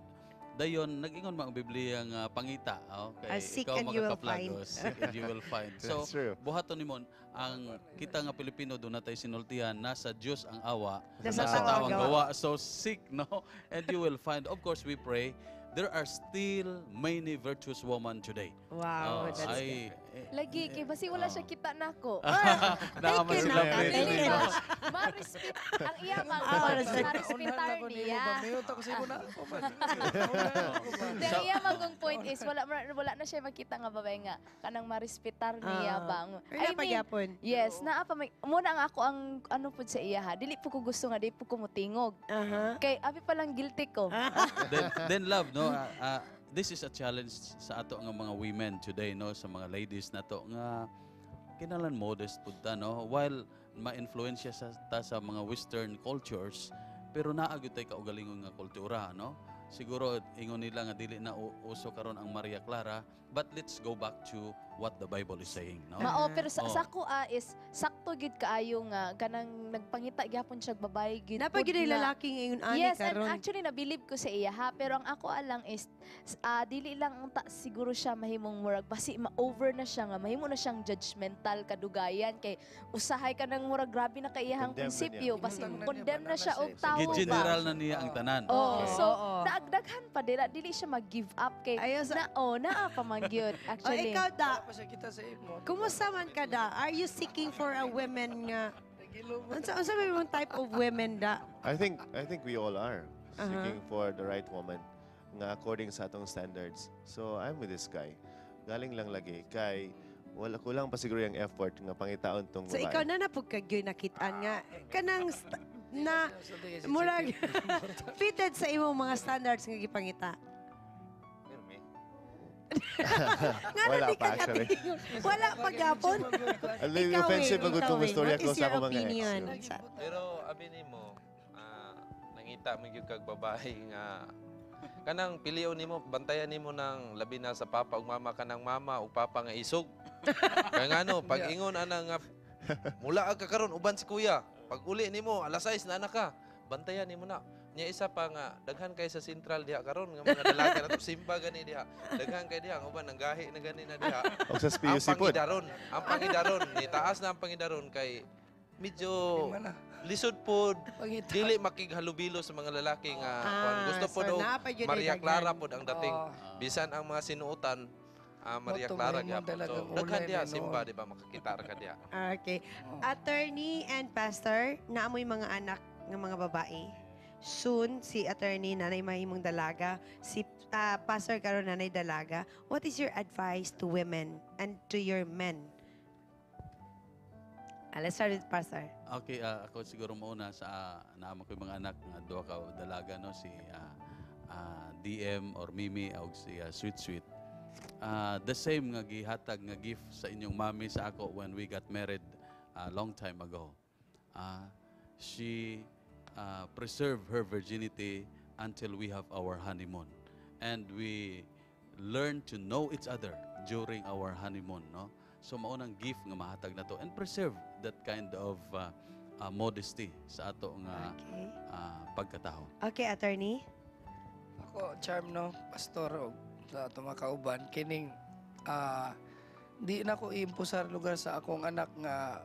Dayon nag-ingon man ang Biblia nga pangita, oh, kay Seek ikaw and you will makakaplagos, find. seek and you will find. So That's true. buhaton nimon ang kita nga Pilipino, doon natay sinultihan, nasa Dios ang awa, nasa nasa tao tao ang ang gawa. gawa. So seek, no, and you will find. Of course, we pray there are still many virtuous women today. Wow, Oh, that's ay, eh, Lagi kay basi wala siya kita nako. Naa man you, sila Nata. pwede. Thank you. Ma-respect ang iya man. Respect. Ma-respetar niya. Mayot ako sa imo na ako man. Hindi, ang iya magong point is wala wala na siya makita nga babae nga kanang marespetar niya bang. Pero naa pa gyapon. Yes, naa pa may muna ang ako ang ano pud sa iya ha. Dili po ko gusto nga di po ko mutingog. Kay abi pa lang guilty ko. Then love, no, this is a challenge sa ato nga mga women today, no, sa mga ladies na to nga kinahanglan modest pud ta, no, while ma-influensya sa ta sa mga western cultures, pero naa gyud tay kaugalingon nga kultura, no. Siguro ingon nila nga dili na uso karon ang Maria Clara, but let's go back to what the Bible is saying, no. Mao pero sa, Oh. sa ako is sakto gyud kaayo nga kanang nagpangita gyapon siya og babae gyud. Naa pa pud gyud ay nga- lalaking ingon ani Yes, and karon. actually nabilib ko sa iya ha, pero ang ako lang is dili lang unta siguro siya mahimong murag basi ma-over na siya nga mahimo na siyang judgmental kadugayan kay usahay ka nang murag grabe na kay iyahang Condemn na niya. prinsipyo, basi Ibutang na niya condemn ba, na siya na og tawo ba. Gi-general na niya ang tanan. Oh, Okay. so Oo. naagdaghan pa dila, dili siya mag-give up kay Ayaw na oh, naa pa man gyud O actually. ikaw da, Wala pa siya kita sa imo. kumusta man ka da? Are you seeking for a women nga unsa may mong type of women da? I think we all are seeking for the right woman nga according sa atong standards. So I'm with this guy. Galing lang lagi kay wala, kulang pa siguro yung effort nga pangitaon tong So babae. ikaw na na pud ka gyud nakitaan nga kanang na murag fitted sa imong mga standards nga gipangita. Nga Wala di pa ka actually. katingon. Wala pa gyapon. Ang Ikaw, offensive Wing, magud ikaw, kung Wing. istorya What ko is sa your akong mga ex. opinion? Pero abi nimo, nangita man gyud kag babae nga kanang pilion nimo, bantayan nimo ng labi na sa papa ug mama, kanang mama ug papa nga isog. Kay ngano pag ingon ana nga mula ka karon uban si kuya, pag uli nimo alas 6 na anak ka, bantayan nimo na. Nya isa pa nga daghan kay sa sentral diha karon nga mga dalaga na to simba gani diha. Daghan kay diha ang uban nanggahi na gani na diha. Og sa Ang PUC pod. pangidaron, ang pangidaron ni taas na ang pangidaron kay medyo lisod pod, dili makighalubilo sa mga lalaki nga kuan. Gusto So pod og naa pa gyud ay Maria daghan. Clara pod ang dating. Oh. Bisan ang mga sinuotan, Maria Moto, Clara mahimong gyapon. So talagang daghan ulay diha na simba noon. di ba, makakita ra ka diha. Okay. Attorney and pastor, naamoy mga anak ng mga babae. Soon, si attorney nanay mahimong dalaga, si pastor karon nanay dalaga. What is your advice to women and to your men? Let's start with pastor. Okay, ako siguro mauna sa naama ko yung mga anak nga duha ka dalaga, no, si DM or Mimi og si Sweet Sweet. The same nga gihatag nga gift sa inyong mami sa ako when we got married long time ago. She preserved her virginity until we have our honeymoon. And we learn to know each other during our honeymoon, no? So maunang gift nga mahatag na to and preserve that kind of modesty sa ato nga pagkatao. Okay, attorney. Ako, Charm, no, pastor, og sa ato mga kauban, kining, di na ko iimpusar lugar sa akong anak nga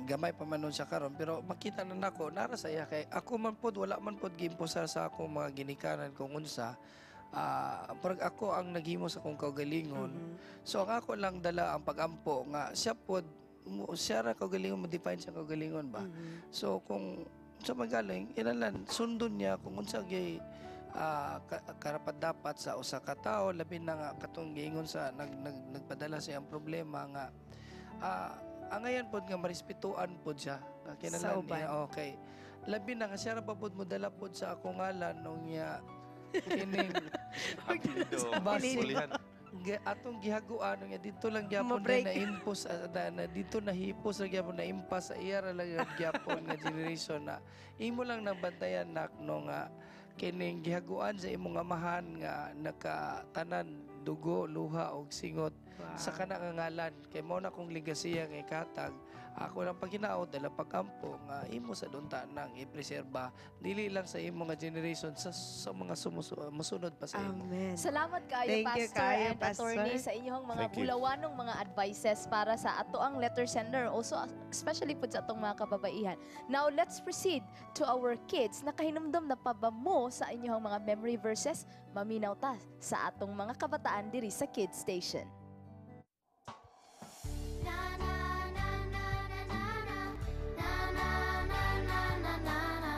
gamay pa man nun siya karon, pero makita na nako nara sa iya kay ako man pod wala man pod giimpusar sa akong mga ginikanan kung unsa, parang ako ang naghimo sa akong kaugalingon. So ang ako lang dala ang pagampo nga siya pod siya ra kaugalingon mo define siya kaugalingon ba. So kung sa magaling inalan sundon niya kung unsa gyud karapat dapat sa usa ka tawo, labi na nga katong giingon sa nagpadala sa iyang problema nga angayan pod nga marespetuan pod siya nga kinahanglan niya, okay, labi na nga siya ra pa pod modala pod sa akong ngalan nung niya kining Apelyido. Atong gihaguan nga dito lang gyapon na impose na dito nahipos ra gyapon na impas sa iya ra lang gyapon nga generation na imo lang nang bantayan nak no nga kining gihaguan sa imong amahan nga nakatanan dugo, luha og singot sa kana nga ngalan kay mao na kong legasiya nga ikatag ako lang paghinaot dala pagampo nga imo sa dunta nang ipreserba dili lang sa imo nga generation sa mga musunod pa sa imo. Amen. Salamat kaayo, Thank you, Pastor kaayo, and Pastor. Attorney, sa inyong mga Thank you. bulawanong mga advices para sa ato ang letter sender, also especially pud sa atong mga kababaihan. Now let's proceed to our kids. Nakahinumdom na pa ba mo sa inyong mga memory verses? Maminaw ta sa atong mga kabataan diri sa Kids Station. Na na na na na na na na na na na na na.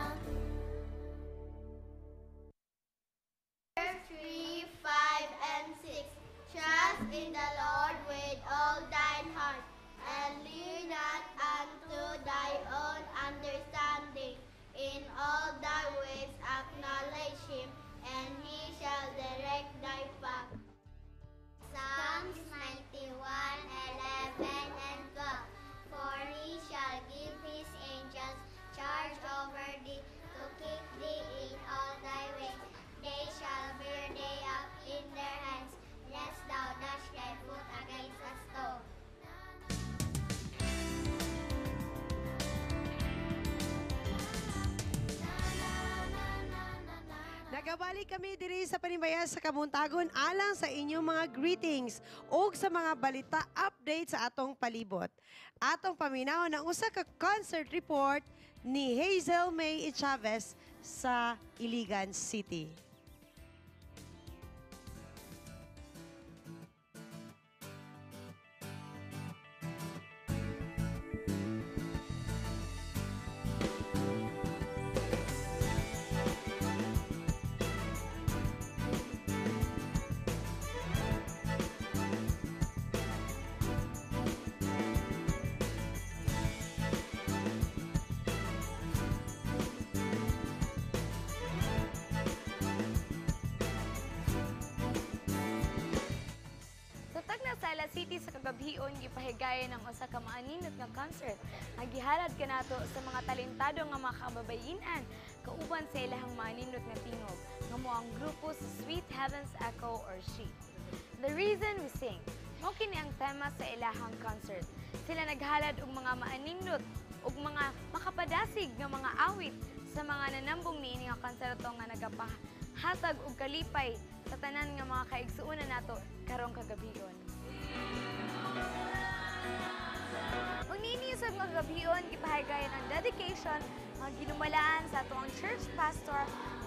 3, 5, and 6. Trust in the Lord with all thine heart, and lean not unto thy own understanding. In all thy ways acknowledge him, and he shall direct thy path. Psalms 91, 11, and 12. For he shall give his angels charge over thee, to keep thee in all thy ways. They shall bear thee up in their hands, lest thou dash thy foot against a stone. Nagabalik kami diri sa Panimbaya sa Kabuntagon alang sa inyong mga greetings ug sa mga balita update sa atong palibot. Atong paminaw ng usa ka concert report ni Hazel May Chavez sa Iligan City. Sa Tagna City sa kagabhion gipahigayon ang usa ka maaninot nga concert nga gihalad kanato sa mga talentado nga mga kababayen-an kauban sa ilahang maaninot nga tingog nga mo ang grupo sa Sweet Heavens Echo or SHE. The Reason We Sing mao kini ang tema sa ilahang concert. Sila naghalad og mga maaninot ug mga makapadasig nga mga awit sa mga nanambong niini nga konserto nga nagapahatag og kalipay sa tanan nga mga kaigsuonan nato karong kagabion. Ug niini sa mga kagabion gipahigayon ang dedication nga ginumalaan sa atoang church pastor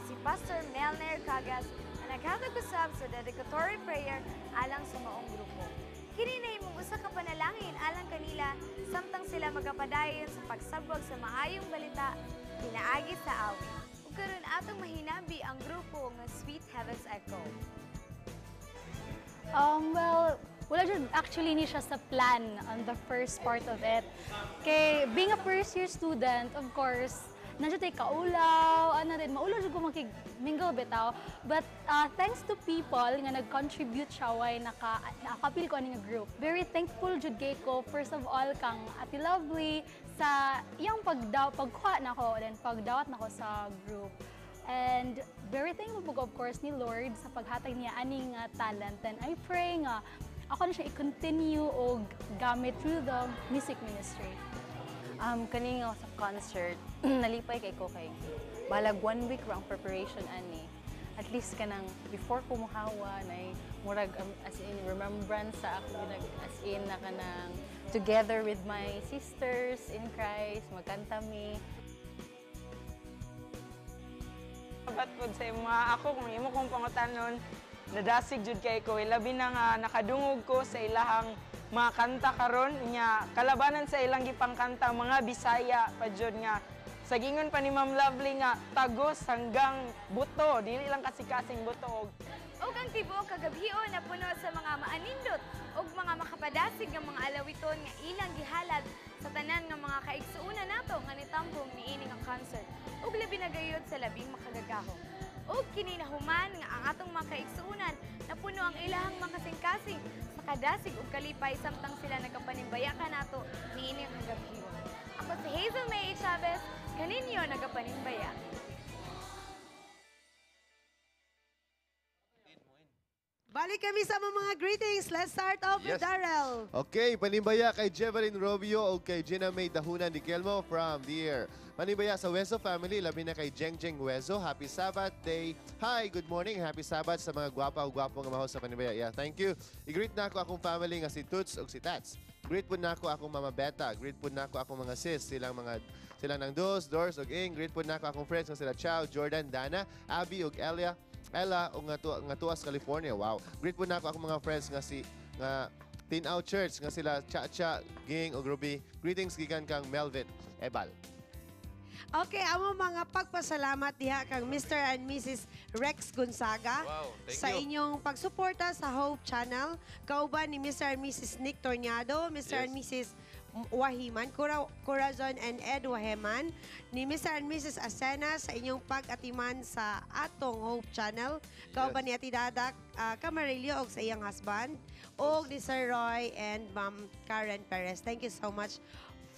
si Pastor Melner Cagas na naghatag usab sa dedicatory prayer alang sa maong grupo. Kini nahimong usa ka panalangin alang kanila samtang sila magapadayon sa pagsabwag sa maayong balita pinaagi sa awit. Ug karon atong mahinabi ang grupo nga Sweet Heavens Echo. Well, wala jud actually ni siya sa plan on the first part of it. Kay being a first year student, of course, nandiyan tay kaulaw, ano rin, maulaw jud ko makig-mingle bitaw. But thanks to people nga nag-contribute siya way nakapil ko ani nga group. Very thankful jud kay ko first of all kang Ate Lovely sa iyang pagkuha nako then pagdawat nako sa group. And very thankful po ko, of course, ni Lord sa paghatag niya aning talent. And I pray nga ako na siya i-continue og gamit through the music ministry. Kani nga sa concert, nalipay kay ko kay balag 1 week ra ang preparation ani. At least kanang before ko muhawa nay murag as in remembrance sa ako nag as in na kanang together with my sisters in Christ magkanta mi. Dapat pod sa imo ako kung imo kong pangutanon nadasig jud kay ko, labi na nga nakadungog ko sa ilahang mga kanta karon nya kalabanan sa ilang gipangkanta mga Bisaya pa jud nga Sa gingon pa ni Ma'am Lovely nga tagos hanggang buto, dili lang kasing-kasing buto. Ug ang tibuok kagabhion na puno sa mga maanindot ug mga makapadasig nga mga alawiton nga ilang gihalad sa tanan nga mga kaigsuonan nato nga nitambong niini nga concert ug labi na gayud sa labing makagagahom. Ug kini nahuman nga ang atong mga kaigsuonan napuno ang ilahang mga kasing-kasing sa kadasig ug kalipay samtang sila nagapanimbaya kanato niini nga kagabhion. Ako si Hazel May Chavez, kaninyo nagapanimbaya. Balik kami sa mga greetings. Let's start off with Yes. Darrell. Okay, panimbaya kay Jevelyn Robio o kay Gina May Dahunan di Kelmo from Dear. Panimbaya sa Wezo family, labi na kay Jeng Jeng Wezo. Happy Sabbath day. Hi, good morning. Happy Sabbath sa mga gwapa o gwapo nga mahos sa panimbaya. Yeah, thank you. I-greet na ako akong family nga si Toots o si Tats. Greet po na ako akong Mama Beta. Greet po na ako akong mga sis, silang nang Dos, Doors ug Ing. Greet po na ako akong friends nga sila Chow, Jordan, Dana, Abby ug Elia. Ella o nga tuas California. Wow. Greet po na ako akong mga friends nga si nga Tinaw Church nga sila Cha Cha, Ging ug Ruby. Greetings gikan kang Melvin Ebal. Okay, amo mga pagpasalamat diha kang Mr. and Mrs. Rex Gonzaga Wow, thank sa you. inyong pagsuporta sa Hope Channel. Kauban ni Mr. and Mrs. Nick Tornado, Mr. and Mrs. Wahiman, Corazon and Ed Wahiman, ni Mr. and Mrs. Asena sa inyong pag-atiman sa atong Hope Channel. Kauban ni Ate Dadak Camarillo og sa iyang husband, og ni Sir Roy and Ma'am Karen Perez. Thank you so much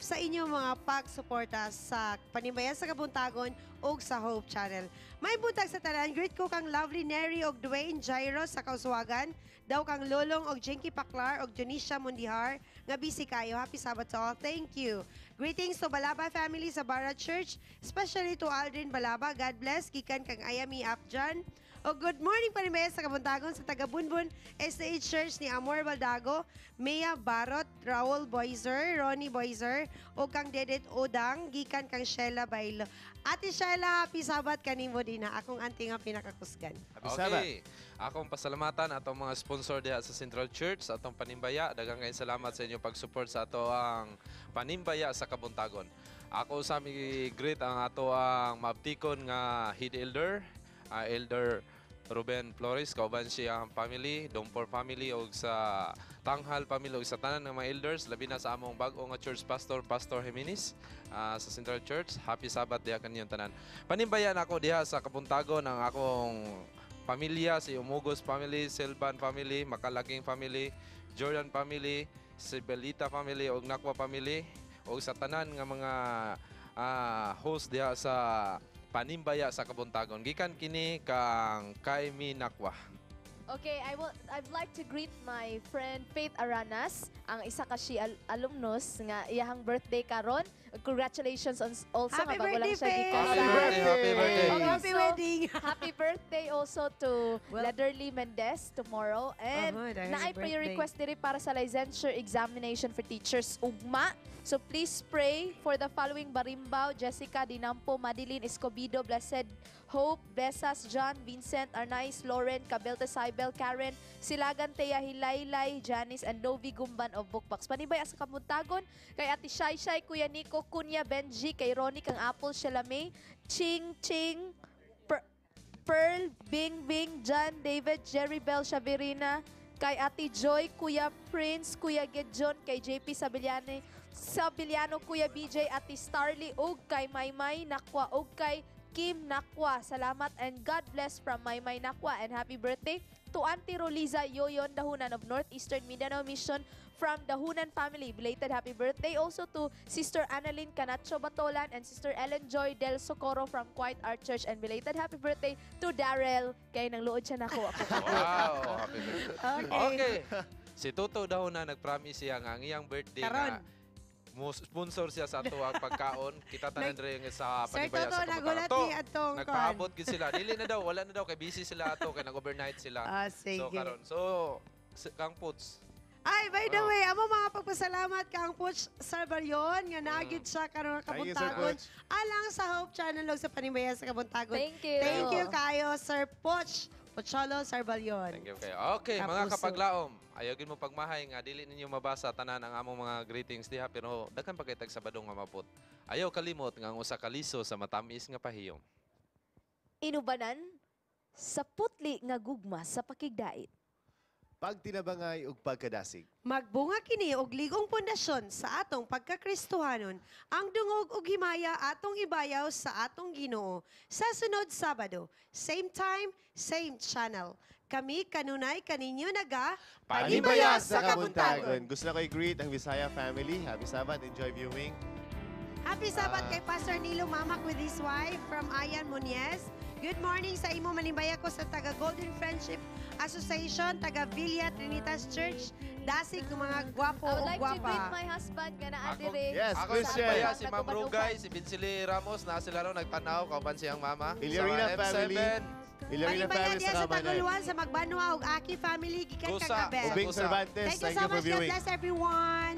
sa inyong mga pagsuporta sa Panimbayan sa Kabuntagon ug sa Hope Channel. May buntag sa tanan, greet ko kang Lovely Neri og Dwayne Jairo sa Kauswagan, daw kang Lolong og Jinky Paklar og Junisha Mundihar nga busy kayo. Happy Sabbath to all. Thank you. Greetings to Balaba family sa Barra Church, especially to Aldrin Balaba. God bless. Gikan kang Ayami Apjan. O good morning Panimbayan sa Kabuntagon sa taga Bunbun SDA Church ni Amor Baldago, Mea Barot, Raul Boiser, Ronnie Boiser, o kang Dedet Odang, gikan kang Sheila Bailo. Ate Sheila, happy Sabbath kanimo din na akong auntie nga pinakakusgan. Okay. Akong pasalamatan atong mga sponsor diha sa Central Church, sa atong panimbaya. Daghang kayong salamat sa inyong pag-support sa ato ang panimbaya sa Kabuntagon. Ako sa mi greet ang ato ang maabtikon nga head elder, Elder Ruben Flores, kauban siya ang family, Dompor family og sa Tanghal family og sa tanan ng mga elders, labi na sa among bag-o nga church pastor, Pastor Jimenez, sa Central Church. Happy Sabbath diha kaninyong tanan. Panimbayan ako diha sa Kabuntagon ang akong pamilya, si Umugos family, Silvan family, Makalaking family, Jordan family, si Belita family og Nakwa family og sa tanan nga mga host diha sa Panimbaya sa Kabuntagon. Gikan kini kang Kaimi Nakwa. Okay, I'd like to greet my friend Faith Aranas, ang isa ka si alumnus nga iyahang birthday karon. Congratulations on also Happy nga bago lang birthday, siya Faith! gikasal. Happy birthday, happy birthday. Okay, Happy so, wedding. Happy birthday also to Lederly Mendez tomorrow. And dahil naay prayer birthday. request diri para sa licensure examination for teachers ugma. So please pray for the following Barimbao, Jessica Dinampo, Madeline Escobedo, Blessed Hope, Besas, John, Vincent, Arnaiz, Lauren, Cabelte, Cybel, Karen, Silagan, Thea, Hilaylay, Janice, and Novi Gumban of Bookbox. Panibay sa Kabuntagon, kay Ate Shai Shai, Kuya Nico, Kunya, Benji, kay Ronnie, kang Apple, Sheila May, Ching, Ching, Pearl, Bing, Bing, John, David, Jerry Bell, Shavirina, kay Ate Joy, Kuya Prince, Kuya Gedjon, kay JP Sabiliano, Kuya BJ, Ate Starly, ug kay Maymay Nakwa, ug kay Kim Nakwa. Salamat and God bless from Maymay Nakwa and happy birthday to Auntie Roliza Yoyon Dahunan of Northeastern Mindanao Mission from Dahunan family. Belated happy birthday also to Sister Annalyn Canacho Batolan and Sister Ellen Joy Del Socorro from Quiet Art Church and belated happy birthday to Darrell. Kay nang luod siya nako. Wow, happy birthday. Okay. Okay. Si Toto daw na nag-promise siya nga ang iyang birthday Karon. nga mo sponsor siya sa ato ang pagkaon. Kita tanan diri nga sa Sir Panibaya Toto, sa nagulat Kabuntagon. ni atong kon. Nagpaabot gid sila. Dili na daw, wala na daw kay busy sila ato kay nag-overnight sila. Ah, sige. So karon. So kang Puts. Ay, by the way, amo mga pagpasalamat kang Puch Salvarion nga naagid siya karon Thank you, Sir Kabuntagon. Puch. Alang sa Hope Channel ug sa Panimbayan sa Kabuntagon. Thank you. Thank you kayo, Sir Puch. Pocholo Sarbalion. Thank you kayo. Okay, mga Kapuso. Kapaglaom, ayaw gid mo pagmahay nga dili ninyo mabasa tanan ang among mga greetings diha, pero daghan pa kay tag Sabado nga mabot. Ayaw kalimot nga ang usa ka liso sa matamis nga pahiyom. Inubanan sa putli nga gugma sa pakigdait. Pagtinabangay ug pagkadasig. Magbunga kini og ligong pundasyon sa atong pagkakristohanon, ang dungog ug himaya atong ibayaw sa atong Ginoo. Sa sunod Sabado, same time, same channel. Kami kanunay kaninyo naga Panimbaya sa Kabuntagon. Gusto na ko i-greet ang Bisaya family. Happy Sabbath. Enjoy viewing. Happy Sabbath kay Pastor Nilo Mamak with his wife from Ayan Muñez. Good morning sa imo, manimbaya ko sa taga Golden Friendship Association, taga Villa Trinitas Church. Dasig ng mga gwapo I would o like to gwapa. greet my husband nga naa dire. Yes, Ako Christian. si Baya, si Ma'am Rugay, si Vincely Ramos, na sila ron nagtanaw, kauban siyang mama. Illarina Sa family. M7. Illarina Manimbaya family diya sa sa Kamanay. Taguluan, sa Magbanwa ug Aki family gikan Kusa. kag Abel. Ubing Cervantes, Thank you thank so you for much. God viewing. bless everyone.